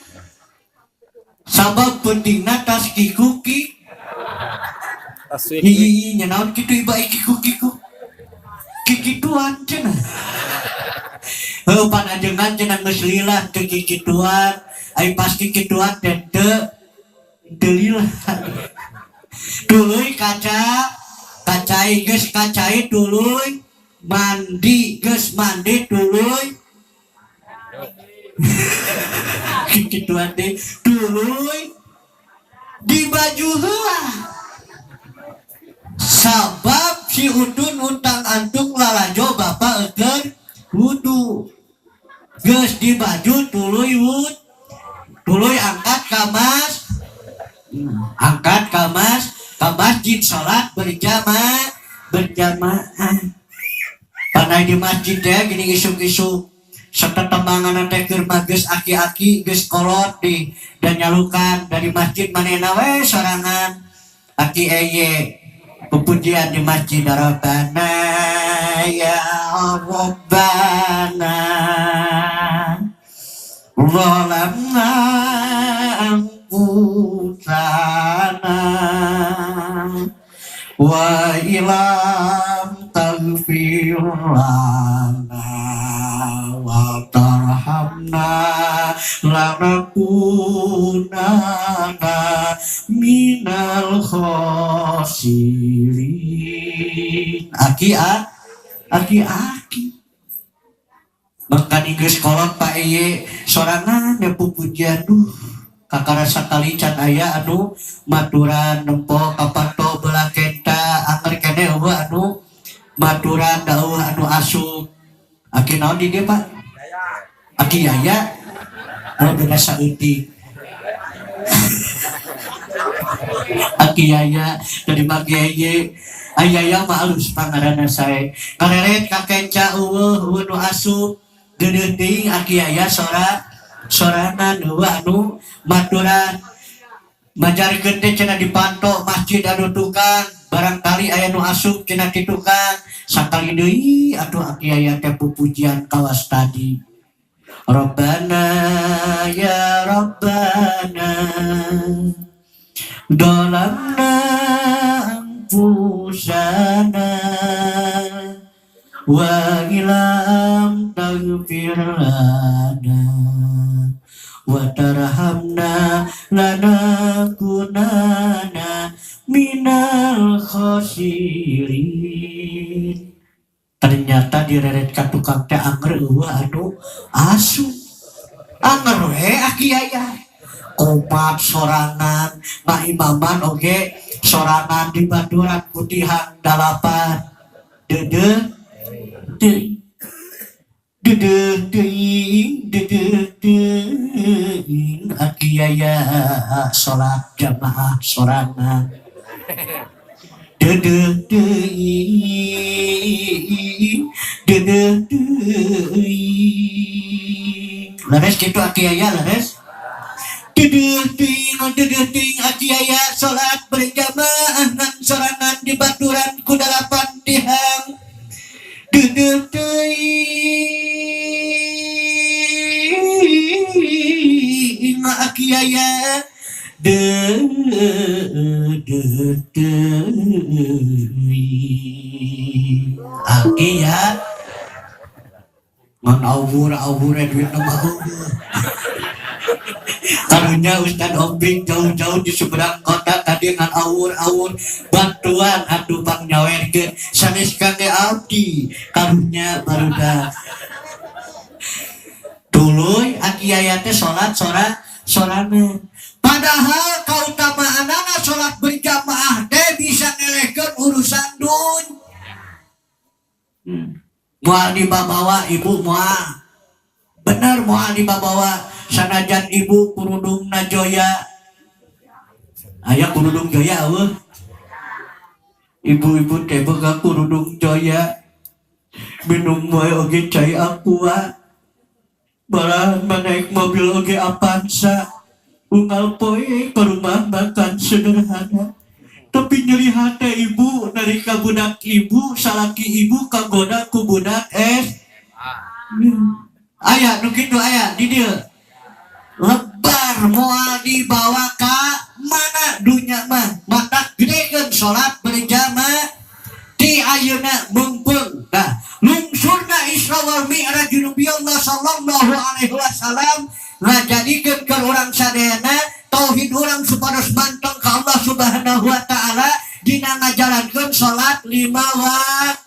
Sabab pentingna tas kikuki. Taswik. Ih, nya naon kitu iba kiku-kiku. Kikituan cenah. Heuh pan ajengan cenah geus lila teu kikituan. Ai pas kikituan teh teu lila. Tuluy kaca kacai geus kacai tuluy mandi geus mandi tuluy kikituan teh tuluy di baju heula. Sabab si udun untang antung lalajo bapak eukeur wudu. Geus di baju tuluy wud. Tuluy angkat ka mas. Angkat ka mas, ka masjid salat berjamaah, berjamaah. Panai di masjid teh gini isuk-isuk setetembangan teh keur mah geus aki-aki geus kolot di dan nyalukan dari masjid manehna we sorangan aki eye pepujian di masjid Rabbana ya Rabbana zalamna anfusana wa ilam taghfir lana wa tarhamna lanakunanna minal khasirin. Aki a aki aki makan geus kolot Pak Eye sorangan ya pupujian duh kakara sakali can aya anu maturan nempo kapanto belah kenta anger kene eueuh anu maturan dauh anu asup aki naon di dieu Pak aki Yaya anu beda saeutik aki Yaya dari maki Eye Ayaya mah alus pangaranna sae kareret ka kenca eueuh eueuh nu asup deudeuh teuing aki Yaya sora sorangan eueuh anu maturan majarkeun teh cenah dipanto masjid anu tukang barangkali aya nu asup cenah ti tukang sakali deui atuh aki Yaya teh pupujian kawas tadi Rabbana ya Rabbana dalamna anfusana wa ilam taghfir lana wa tarhamna lanakunanna minal khasirin. Ternyata direret ka tukang teh anger eueuh anu asu anger we aki Yaya komat sorangan ngaimaman oge sorangan di baturan putihan dalapan deudeuh teuing deudeuh teuing deudeuh teuing aki Yaya salat jamaah sorangan deudeuh teuing deudeuh teuing leres kitu aki Yaya leres deudeuh teuing deudeuh teuing aki Yaya salat berjamaah ngan sorangan di baturan ku dalapan tihang deudeuh teuing aki Yaya deudeuh teuing aki ya ngan awur-awur duit mah eueuh. Karunya Ustad Ombing jauh-jauh di seberang kota tadi ngan awur-awur bantuan atuh pangnyawerkeun sanes kangge abdi karunya barudak tuluy aki Yaya teh salat sorangan padahal kautamaanana salat berjamaah Moal dibabawa ibu, moal. Bener, moal dibabawa sanajan ibu kurudungna joya. Aya kurudung joya euweuh? Ibu-ibu teh boga kurudung joya, minum wae oge cai Aqua, malahan naik mobil oge Avanza, unggal poe ke rumah makan Sederhana, tapi nyeri hati ibu nalika budak ibu, salaki ibu kagoda ku budak es. Aya nu kitu? Aya di dieu? Lebar, moal dibawa ka mana dunya mah. Maka gedekeun salat berjamaah di ayeuna mumpung. Nah, lungsurna Isra wal Mi'raj Nabi Allah sallallahu alaihi wasallam ngajadikeun ke urang sadayana tauhid urang supados manteng ka Allah Subhanahu wa taala dina ngajalankeun salat lima waktu.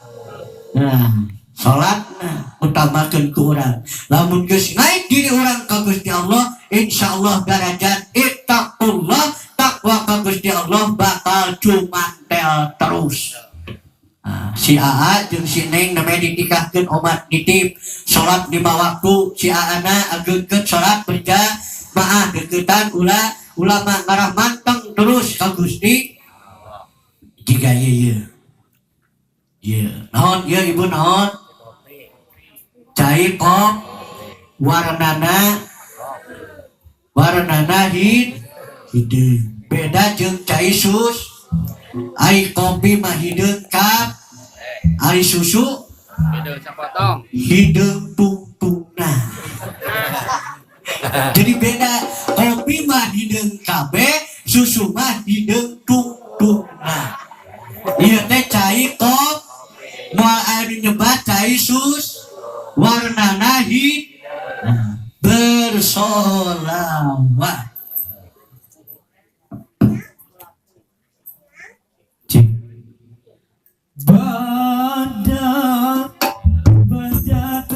Nah, salatna utamakeun ku urang. Lamun geus naik diri urang ka Gusti Allah, insyaallah darajat ittaqullah, takwa ka Gusti Allah bakal cumantel terus. Nah, si AA jeung si Neng namanya dinikahkeun omat nitip salat lima waktu. Si AA na agengkeun salat berjamaah, deketan ulah ulama ngarah manteng terus ka Gusti. Jika ieu ieu ieu naon ieu, ibu, naon? Cai kop, warnana warnana hideung, beda jeung cai sus. Ai kopi mah hideung kap, ai susu Hideung sapotong. Hideung tungtungna. Jadi beda, kopi mah hideung kabeh, susu mah hideung tungtungna. Ieu teh cai kop, moal aya nu nyebat cai sus, warnana hid bersolawat. Cik. Badak badak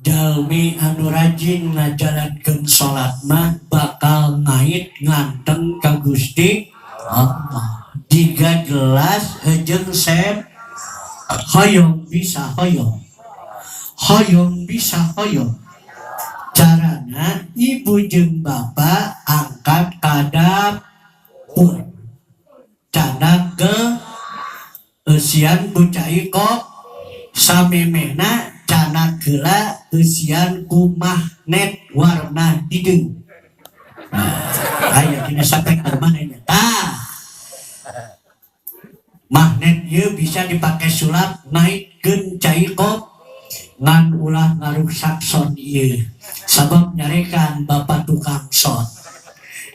Jalmi anu rajin ngajalankeun salat mah bakal ngait nganteng ka Gusti Allah. Jika gelas jeung sen hoyong bisa hoyong. Hoyong bisa hoyong. Carana ibu jeung bapak angkat ka dapur, candak ke eusian ku cai kok samemehna candak heula eusian ku magnet warna hideung. Nah, aya dina sapeker mana nya? Tah, magnet ieu bisa dipakai sulap naikkeun cai kop, ngan ulah ngarusak sound ieu, sabab nyarekan bapak tukang sound.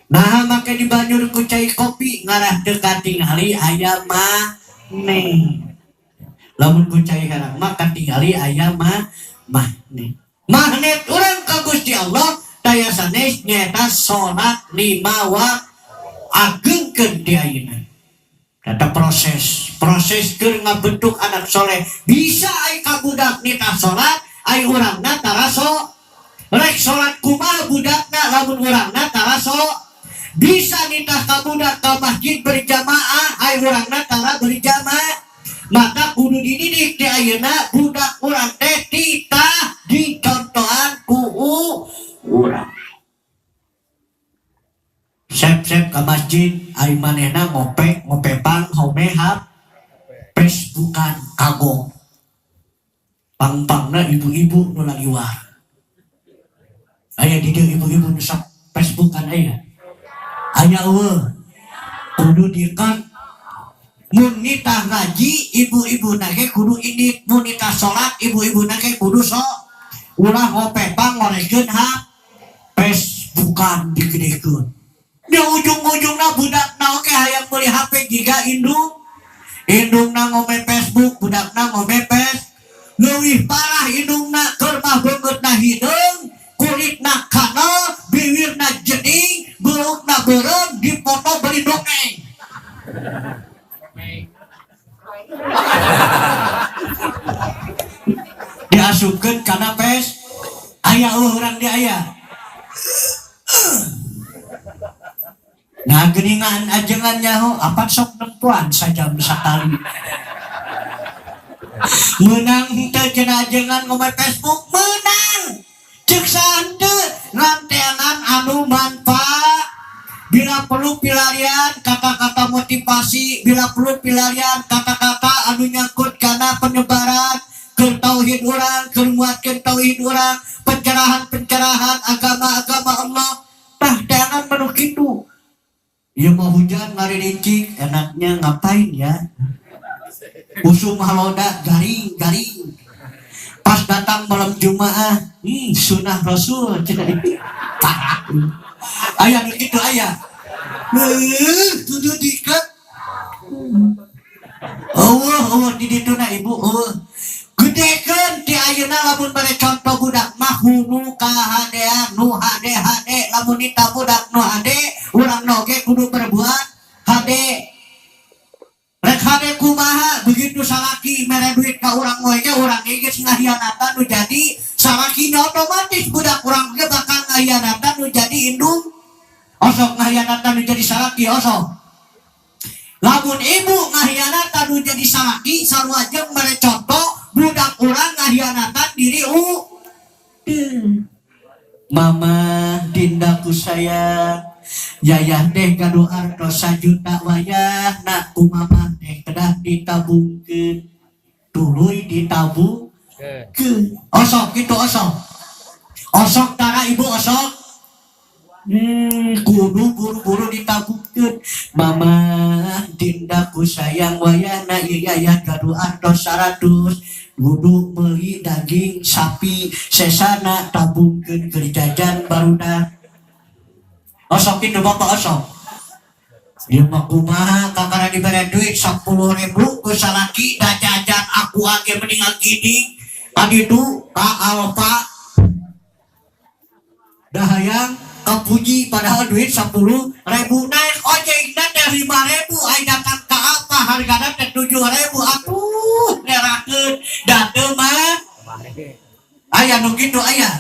Nah, make dibanjur ku cai kopi ngarah teu katingali aya magnet. Lamun ku cai herang mah katingali aya mah magnet. Magnet urang ka Gusti Allah daya sanes nyaeta salat 5 waktu. Agengkeun di ayeuna. Kata proses, proses keur ngabentuk anak soleh. Bisa ai ka budak nitah salat, ai urangna tara so. Rek salat kumaha budakna lamun urangna tara so. Bisa nitah ka budak ka masjid berjamaah, ai urangna tara berjamaah. Maka kudu dididik di ayeuna budak urang teh titah dicontohan ku urang. Sep-sep ke masjid, ai manehna ngope, ngopepang, home hap, Facebookan kagok. Pang-pangna ibu-ibu nu laliwar. Aya di dieu ibu-ibu nu sok Facebookan aya. Aya eueuh. Kudu dikan mun nitah ngaji ibu-ibu nage kudu indit, mun nitah salat ibu-ibu nage kudu sok. Ulah ngopepang ngorekeun hap Facebookan digedekeun. Di ujung-ujungna budakna oke hayang meuli HP jiga indung. Indungna ngome Facebook, budakna ngome Face. Leuwih parah indungna keur mah beungeutna hideung, kulitna kanal, bibirna jeding, beulukna beureum, dipoto beli dongeng. Diasupkeun kana Face, aya eueuh urang di aya. Nah, geuningan ajengan nyaho apa sok nempuan sajam sakali. Menang henteu cenah ajengan ngomong Facebook, menang. Ceuk saha henteu ranteangan anu manfaat. Bila perlu pilarian kata-kata motivasi, bila perlu pilarian kata-kata anu nyangkut kana penyebaran keur tauhid urang, keur nguatkeun tauhid urang, pencerahan-pencerahan agama-agama Allah. Tah teangan menu kitu. Ieu mah hujan ngarincik, enaknya ngapain ya? Usum haloda garing-garing. Pas datang malam Jumaah, sunah Rasul cenah. Parah. Aya nu kitu aya. Heuh, kudu diket. Eueuh, eueuh di dituna ibu eueuh. Gedekeun ti ayeuna lamun bade contoh budak mah hunu kahadean nu hade-hade, lamun nita budak nu hade, urang oge kudu berbuat hade. Rek hade kumaha begitu salaki mere duit ka urang we ge urang ge geus ngahianatan nu jadi salaki otomatis budak urang ge bakal ngahianatan nu jadi indung. Osok ngahianatan nu jadi salaki osok. Lamun ibu ngahianatan nu jadi salaki sarua jeung mere contoh budak urang ngahianatan diri u. Mama dindaku sayang, yayah teh gaduh artos sajuta wayah nak ku mama teh kedah ditabungkeun, tuluy ditabungkeun. Osok kitu osok. Osok tara ibu osok. Kudu buru-buru ditabungkeun. Mama dindaku sayang wayahna ieu yayah gaduh artos 100, kudu meuli daging sapi sesana tabungkeun keur jajan barudak. Osok kitu bapak osok. Ieu mah kumaha kakara dibere duit 10.000 ku salaki da jajan aku age mending gini. Kaditu ka Alfa da hayang kapuji padahal duit 10.000 naik ojek na teh 5.000 ai datang ka apa hargana teh 7.000 atuh nerakeun da teu mah aya nu kitu aya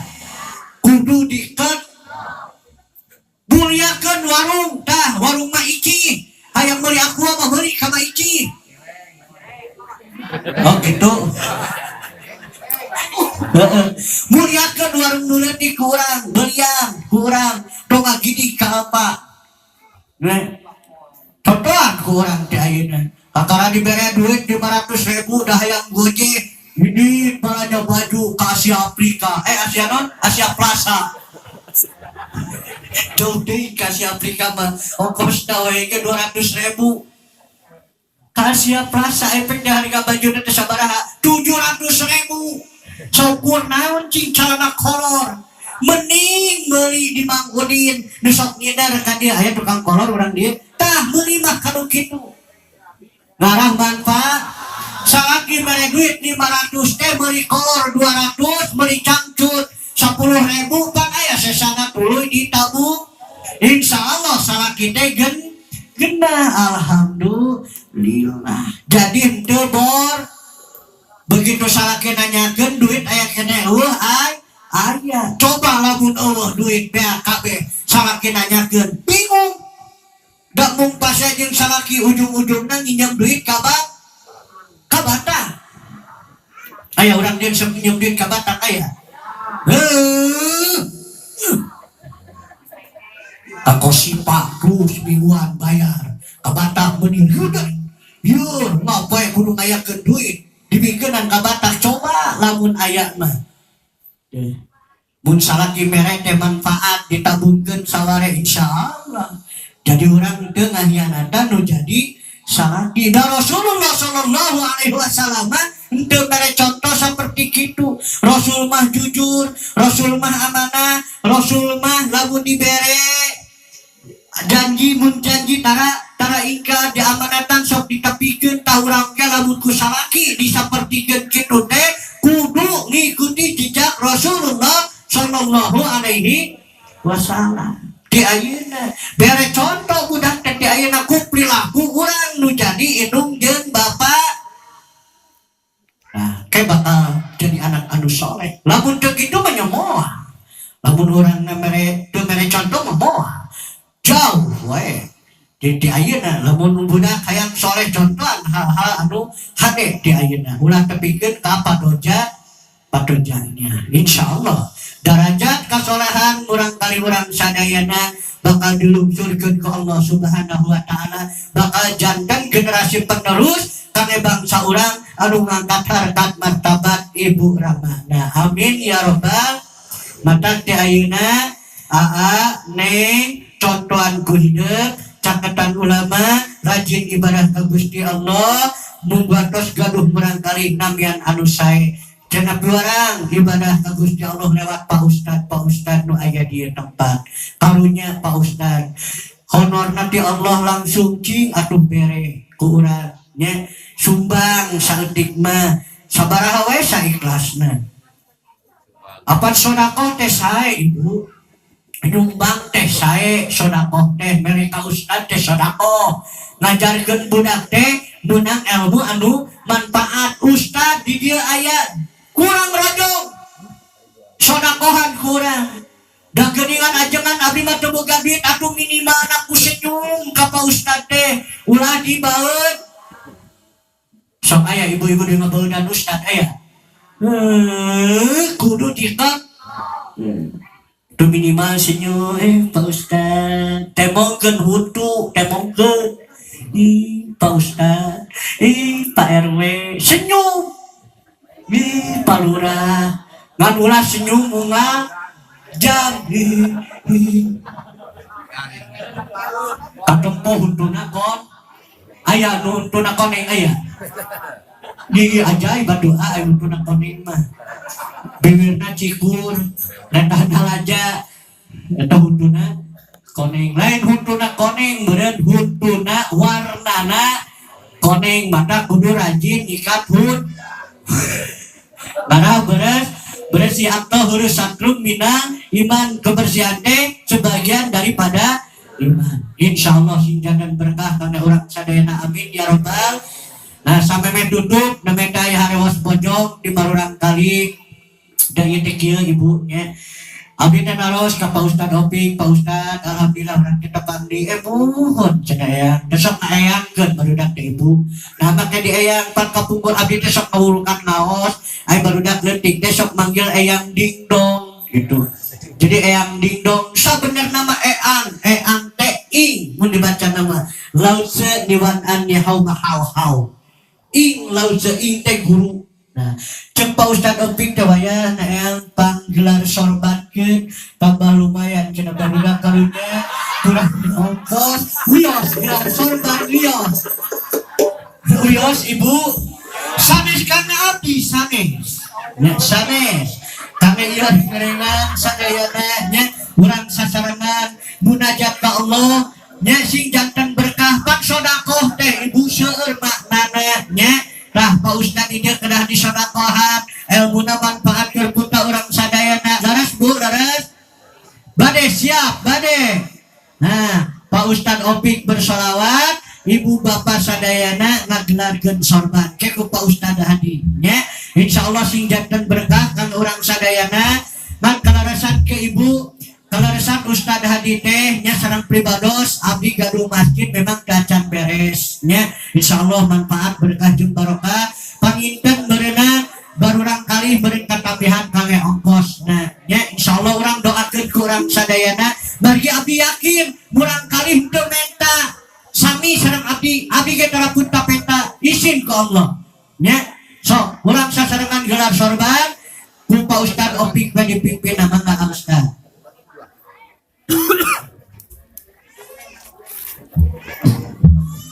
kudu diket muliakeun warung tah warung mah ici hayang meuli aqua mah meuli ka mah ici. Oh gitu. Heeh. Muliakeun Dibikeun warung nu leutik ku urang, belian ku urang, tong ngagidig ka apa. Nah, contohan ku urang teh ayeuna. Kakara dibere duit 500 ribu dah hayang Gojek. Ini belanja baju ke Asia Afrika. Eh, Asia non? Asia Plaza. Jauh deh ke Asia Afrika mah. Ongkosna we ge 200 ribu. Ke Asia Plaza efeknya harga baju teh sabaraha? 700 ribu. Saukur naon cing celana kolor. Mending beli di Mang Udin nu sok ngider ka dia, aya tukang kolor urang dia. Tah, meuli mah kanu kitu. Ngarah manfaat. Salaki mere duit 500 teh meuli kolor 200, meuli cangcut 10 ribu, pan aya sesana tuluy ditabung. Insya Allah salaki teh genah, alhamdulillah. Jadi henteu bor begitu salaki nanyakeun duit aya keneh, euweuh ay aya. Coba lamun euweuh duit BAKB, salaki nanyakeun bingung. Da mung pasea jeung salaki, ujung-ujungna nginjem duit ka ka batak. Aya urang dia sok nginjem duit ka batak, aya. Heuh. Ka Kosipa terus mingguan bayar. Ka batak meuni udah. Yur, ngapain kudu ngayakeun duit dibikeunan ka batak? Coba lamun aya mah. Mun salaki mere teh manfaat, ditabungkeun saware, insyaallah. Jadi urang teu ngahianatan nu jadi salaki. Da Rasulullah sallallahu alaihi wasallam henteu mere contoh seperti kitu. Rasul mah jujur, Rasul mah amanah, Rasul mah lamun dibere janji, mun janji tara tara ingkar, diamanatan sok ditepikeun. Tah, urang ge lamun ku salaki disapertikeun kitu teh kudu ngikuti jejak Rasulullah sallallahu alaihi wasallam. Di ayeuna bere contoh budak teh, di ayeuna ku perilaku urang nu jadi indung jeung bapak. Nah, kayak bakal jadi anak anu soleh. Lamun teu kitu mah nya moal. Lamun urang mere teu mere contoh mah moal, jauh wae. Jadi di ayeuna lamun budak hayang soleh, contohan hal-hal anu hade di ayeuna, ulah tepikeun ka padoja padojanya. Insyaallah darajat kasolehan urang kali urang sadayana bakal dilungsurkeun ke Allah Subhanahu wa taala, bakal janten generasi penerus kangge bangsa urang anu ngangkat harkat martabat Ibu Ramana. Amin ya robbal. Mata ti ayeuna, aa, neng, contohan ku hidup, caketan ulama, rajin ibadah ka Gusti Allah, mungguatos gaduh murangkali namian anu sae. Cenah piwarang ibadah ka Gusti Allah lewat Pak Ustad, Pak Ustad nu aya di tempat. Karunya Pak Ustad honor nanti Allah langsung cing atuh bere ku urang nya. Sumbang saeutik mah sabaraha wae saikhlasna. Apa sodakoh teh sae, Ibu? Nyumbang teh sae, sodakoh teh mere ka ustad teh sodakoh. Ngajarkeun budak teh menang ilmu anu manfaat. Ustad di dieu aya kurang rojong, sodakohan kurang. Da geuningan ajengan abdi mah teu boga duit atuh minimal aku senyum ka Pak Ustad teh, ulah dibaeun. Sok aya ibu-ibu di ngabaeunan ustad, aya. Eh, kudu dikat. Tuh minimal senyum, eh, Pak Ustad. Temongkeun hutu, temongkeun. Ih, Pak Ustad, ih, Pak RW, senyum. Ih, Pak Lurah. Ngan ulah senyum unga jam. Ih, ih. Katempo huntuna kon. Aya nu huntuna koneng, aya. Gigi ajaib doa aya huntuna koneng mah. Bibirna cikur, letahna laja, eta huntuna koneng. Lain huntuna koneng, meureun huntuna warnana koneng, maka kudu rajin nyikat hun. Karena beres bersih atau huruf satrum mina iman, kebersihan teh sebagian daripada iman. Insya Allah sing janten berkah karena urang sadayana, amin ya robbal. Nah, sampai meh tutup namanya teh harewas bojong di barurang kali dari teh kieu, Ibu nya. Abdi teh naros ka Pak Ustad Oping, Pak Ustad, alhamdulillah urang kita pandi, eh, muhun cenah eyang. Teh sok ngaeyangkeun barudak teh, Ibu. Nah, make di eyang pan kapungkur abdi teh sok ngawulukan ngaos, ai barudak leutik teh sok manggil eyang ding dong. gitu. Jadi eyang dingdong sabenerna mah eang, eang teh ing mun dibaca nama lause niwan an ni hau hau hau. Ing lause ing teh guru. Nah, cek Pak Ustad Opik teh wayah na eyang panggelar sorbankeun tambah lumayan cenah barudak karunya kurang ongkos wios gelar sorban wios. Wios ibu sanes kana abdi sanes. Nya sanes. Kami ieu ngerengan sadayana nya urang sasarengan munajat ka Allah nya sing janten berkah pak sodakoh teh ibu seueur maknana nya. Tah Pak Ustad ieu kedah disodakohan ilmuna manfaat keur putra urang sadayana. Laras Bu, laras? Bade siap, bade. Nah, Pak Ustad Opik bersolawat, ibu bapak sadayana ngagelarkeun sorban ke ku Pak Ustad Hadi nya. Insyaallah sing janten berkah kan urang sadayana. Ngan kalarasan ke ibu, kalarasan Ustad Hadi teh nya sareng pribados abdi gaduh masjid memang kacan beres nya. Insyaallah manfaat berkah jeung barokah panginten meureunan barurang kali meureun katambihan kangge ongkos. Nah nya insyaallah urang doakeun ku urang sadayana bagi abdi yakin murang kali henteu menta sami sareng abdi, abdi ge tara punta penta izin ke Allah nya. So urang sasarengan gelar sorban ku Pak Ustad Opik we dipimpin mangga Ustad.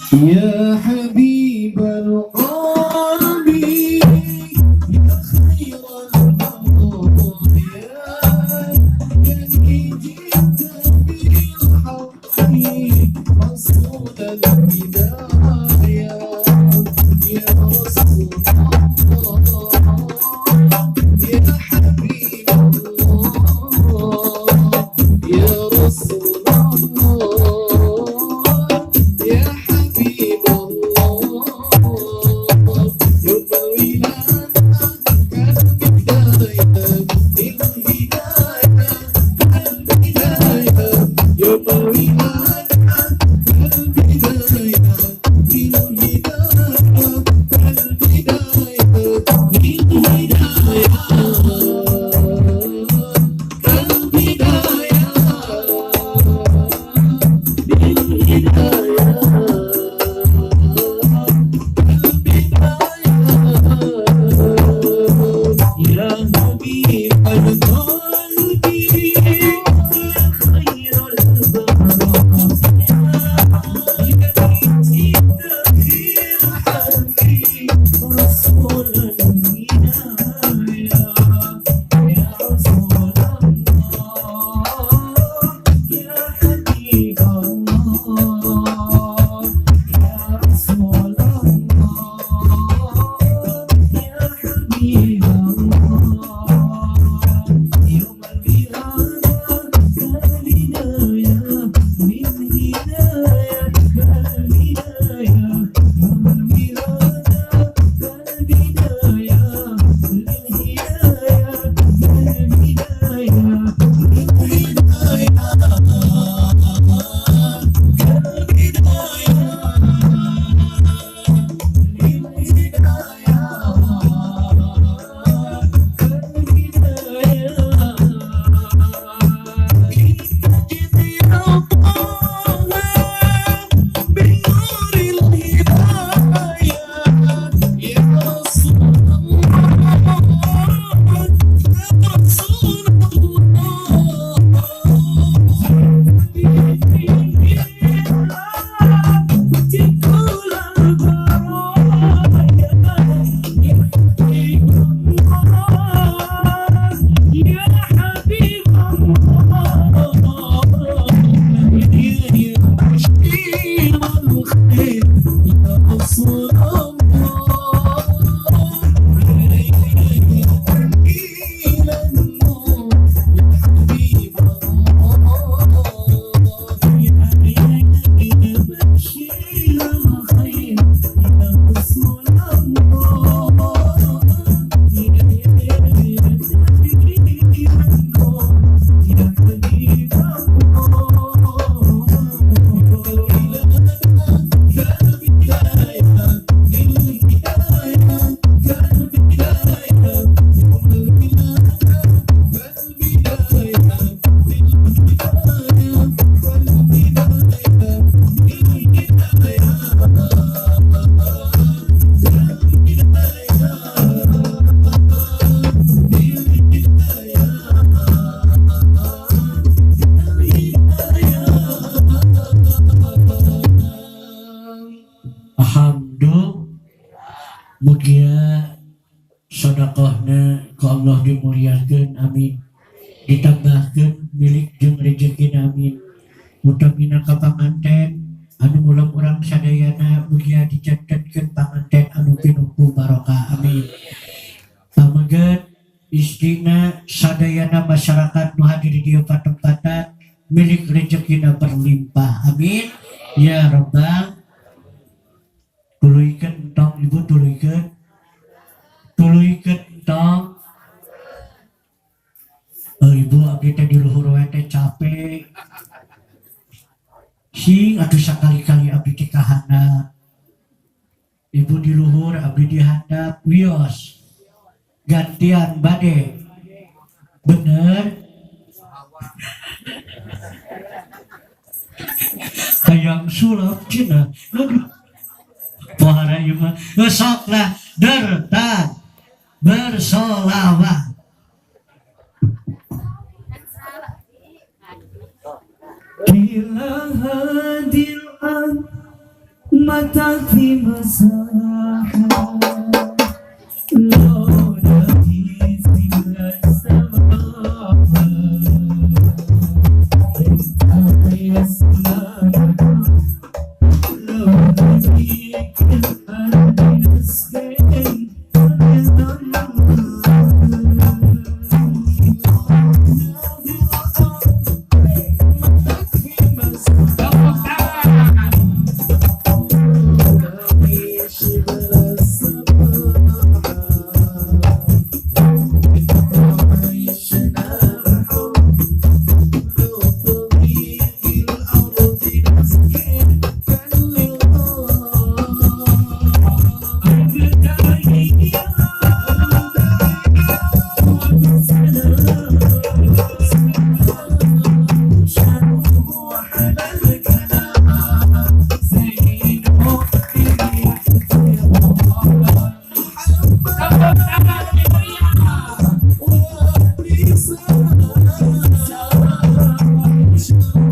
يا حبيب القلب يا خير البرية يا جئت بالحق رسول الهداية يا رسول الله يا حبيب الله يا رسول الله يا حبيب الله. Mugia sedekahna ku Allah dimuliakeun, amin. Ditambahkeun milik jeung rejekina, amin. Utamina ka panganten anu ngulem urang sadayana, mugia dijantenkeun panganten anu pinuh ku barokah, amin. Pameget, istrina, sadayana masyarakat nu hadir di dieu patempatan milik rejekina berlimpah, amin ya rabbal. Tuluykeun tong, ibu, tuluykeun, tuluykeun tong. Oh, ibu, abdi teh di luhur wae teh capek sing atuh sakali-kali abdi teh kahandap. Ibu di luhur, abdi di handap, wios gantian bade bener hayang sulap cenah. Aduh, pohara ieu mah. Sok lah, derta bersolawat. إلى هذه الأرض متى في مساحة لو نبيت السماء لو نبيت الأرض نسكن. Tepuk tangan. Tepuk tangan meriah. Tepuk tangan.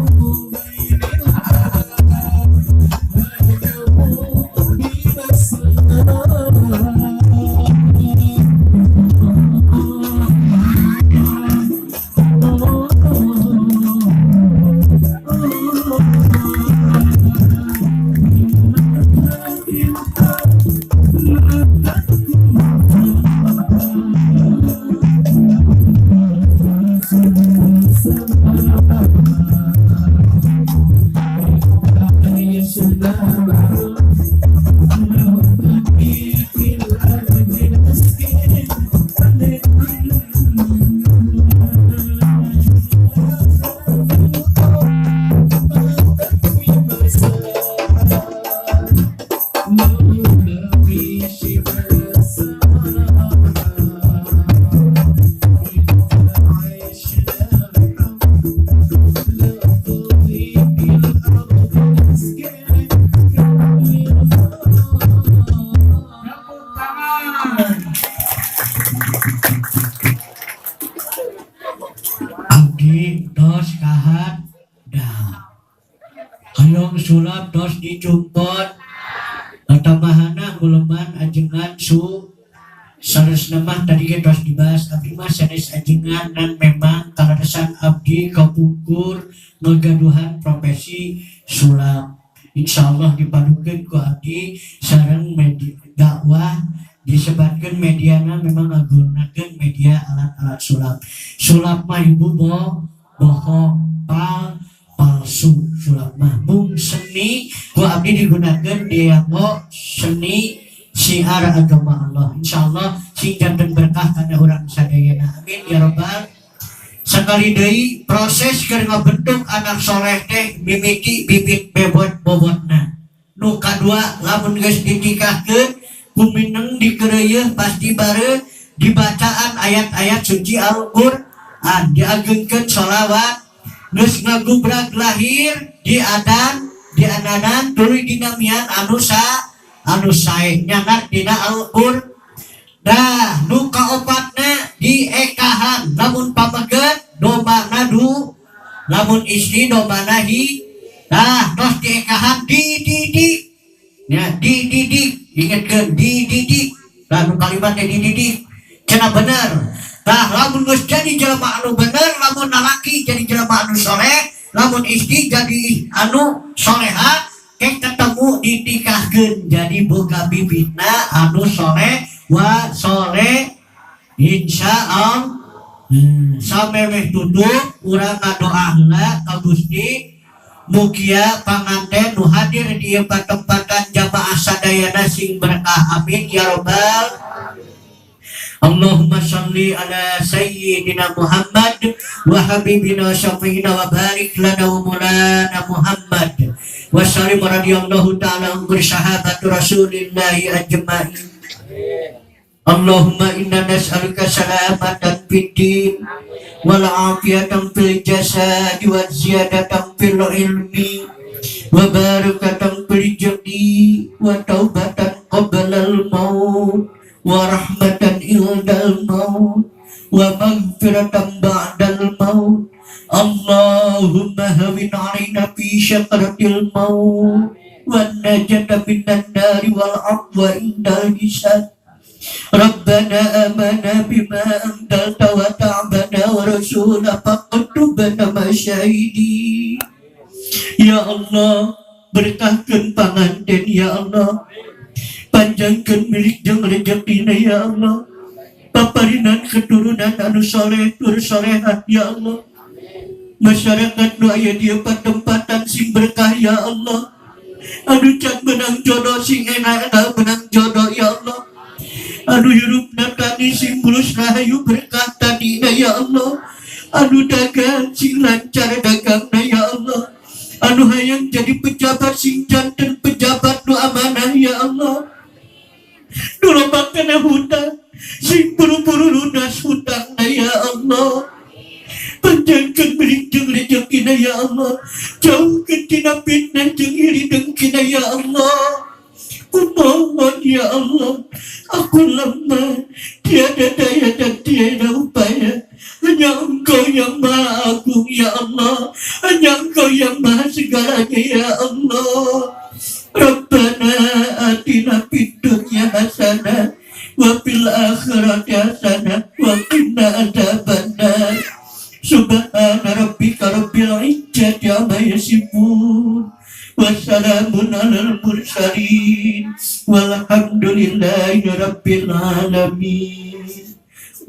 Abdi tos kahandap, hoyong sulap tos dicumpot tambahana guleman ajengan su saleresna mah. Tadi ge tos dibahas, abdi mah sanes ajengan dan memang kaleresan abdi kapungkur ngagaduhan profesi sulap. Insyaallah dipadukeun ku abdi sareng media dakwah, disebatkeun mediana memang ngagunakeun media alat-alat sulap. Sulap mah, ibu, bohong, palsu sulap mah. Mung seni ku abdi digunakeun dianggo seni syiar agama Allah. Insyaallah sing janten berkah kana urang sadayana, amin ya rabbal. Sekali deui, proses keur ngabentuk anak soleh teh mimiti bibit bebot bobotna. Nu kadua, lamun geus ditikahkeun kumineng dikeureuyeun pasti bareng dibacaan ayat-ayat suci Al-Qur'an, diagengkeun sholawat. Geus ngagubrag lahir di adan diandanan tuluy dinamian anu sa anu sae nyanak dina Al-Qur'an. Dah, nu kaopatna diekahan. Lamun pameget dombana du, lamun istri dombana hi. Dah, tos diekahan, dididik ya, dididik, ingatkeun, dididik. Lalu kalimatnya dididik cenah bener. Tah lamun geus jadi jelema anu bener, lamun lalaki jadi jelema anu soleh, lamun istri jadi anu soleha, kek ketemu ditikahkeun jadi boga bibitna anu soleh wa soleh, insya Allah. Samemeh tutup, urang ngadoa heula ka Gusti, mugia panganten nu hadir di ieu patempatan, jamaah sadayana sing berkah, amin ya robbal. Allahumma salli ala sayyidina Muhammad wa habibina wa syafi'ina wa barik lana wa mulana Muhammad wa sallim radhiyallahu ta'ala an sahabat Rasulillahi ajma'in. Allahumma inna nas'aluka salamatan fid din wal afiyatan fil jasad wa ziyadatan fil ilmi wa barakatan fil rizqi wa taubatan qabla al maut wa rahmatan indal maut wa maghfiratan ba'dal maut. Allahumma hawin alaina fi syakaratil maut wa najata minan nari wal afwa indal hisab. Rabbana amana bima anzalta wa ta'bana wa rasula faqtubna masyahidi. Ya Allah, berkahkan panganten ya Allah, panjangkan milik jeung rezekina ya Allah, paparinan keturunan anu soleh tur solehat ya Allah. Masyarakat nu aya di patempatan sing berkah ya Allah. Anu can menang jodoh sing enak menang jodoh ya Allah. Anu hirupna tani sing mulus rahayu berkah tanina ya Allah. Anu dagang sing lancar dagangna ya Allah. Anu hayang jadi pejabat sing janten pejabat nu amanah ya Allah. Nu loba kana hutang sing buru-buru lunas hutangna ya Allah. Panjangkeun milik jeung rezekina ya Allah. Jauhkeun tina fitnah jeung iri dengkina ya Allah. Kumohon ya Allah, aku lemah, tiada daya dan tiada upaya. Hanya Engkau yang Maha Agung ya Allah, hanya Engkau yang Maha segalanya ya Allah. Rabbana atina fid dunya hasanah wa fil akhirati hasanah wa qina adzabannar. Subhana rabbika rabbil izzati amma yasifun. Wassalamun alal mursalin walhamdulillahi rabbil alamin.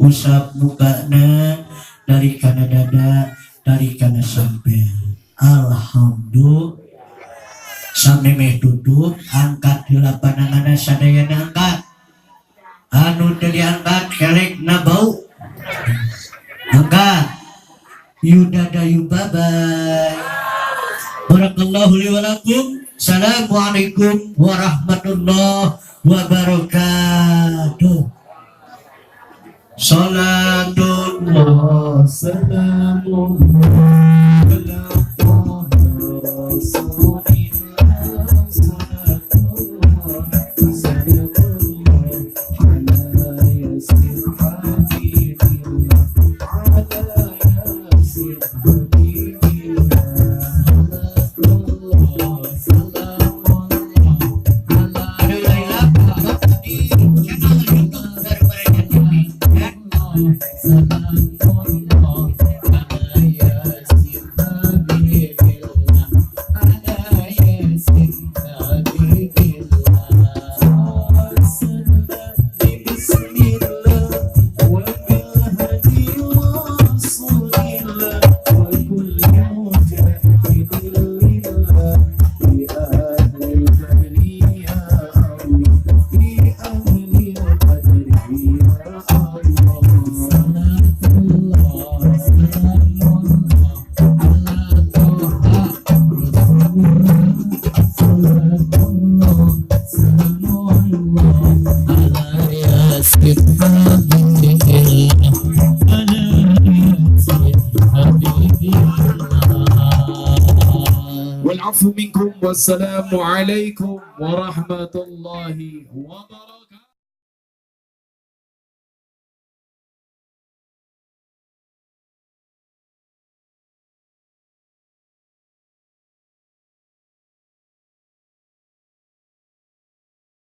Usap mukana dari kana dada, dari kana sampai. Alhamdulillah. Samemeh tutup, angkat heula pananganna sadayana, angkat. Anu teu diangkat kelekna bau. Angkat. Yudada yubabay. Barakallahu li wa lakum. Assalamualaikum warahmatullahi wabarakatuh. Salatullah salamullah ala Rasulillah, salatullah salamullah ala yasin habibillah, ala yasin habibillah. Salatullah salamullah ala Aduh, Laila, di channel YouTube Barbaranya TV ya. Salamullah ala yasin habibillah, ala yasin habibillah. Bismillah wa bil hadi rasulillah wa kulli mujahidin lillah bi ahli al-badri ya Allah, bi ahli al-badri ya Allah. Salatullah salamullah ala Toha Rasulullah, salatullah salamullah ala yasin habibillah, ala yasin habibillah. والعفو منكم والسلام عليكم ورحمة الله وبركاته.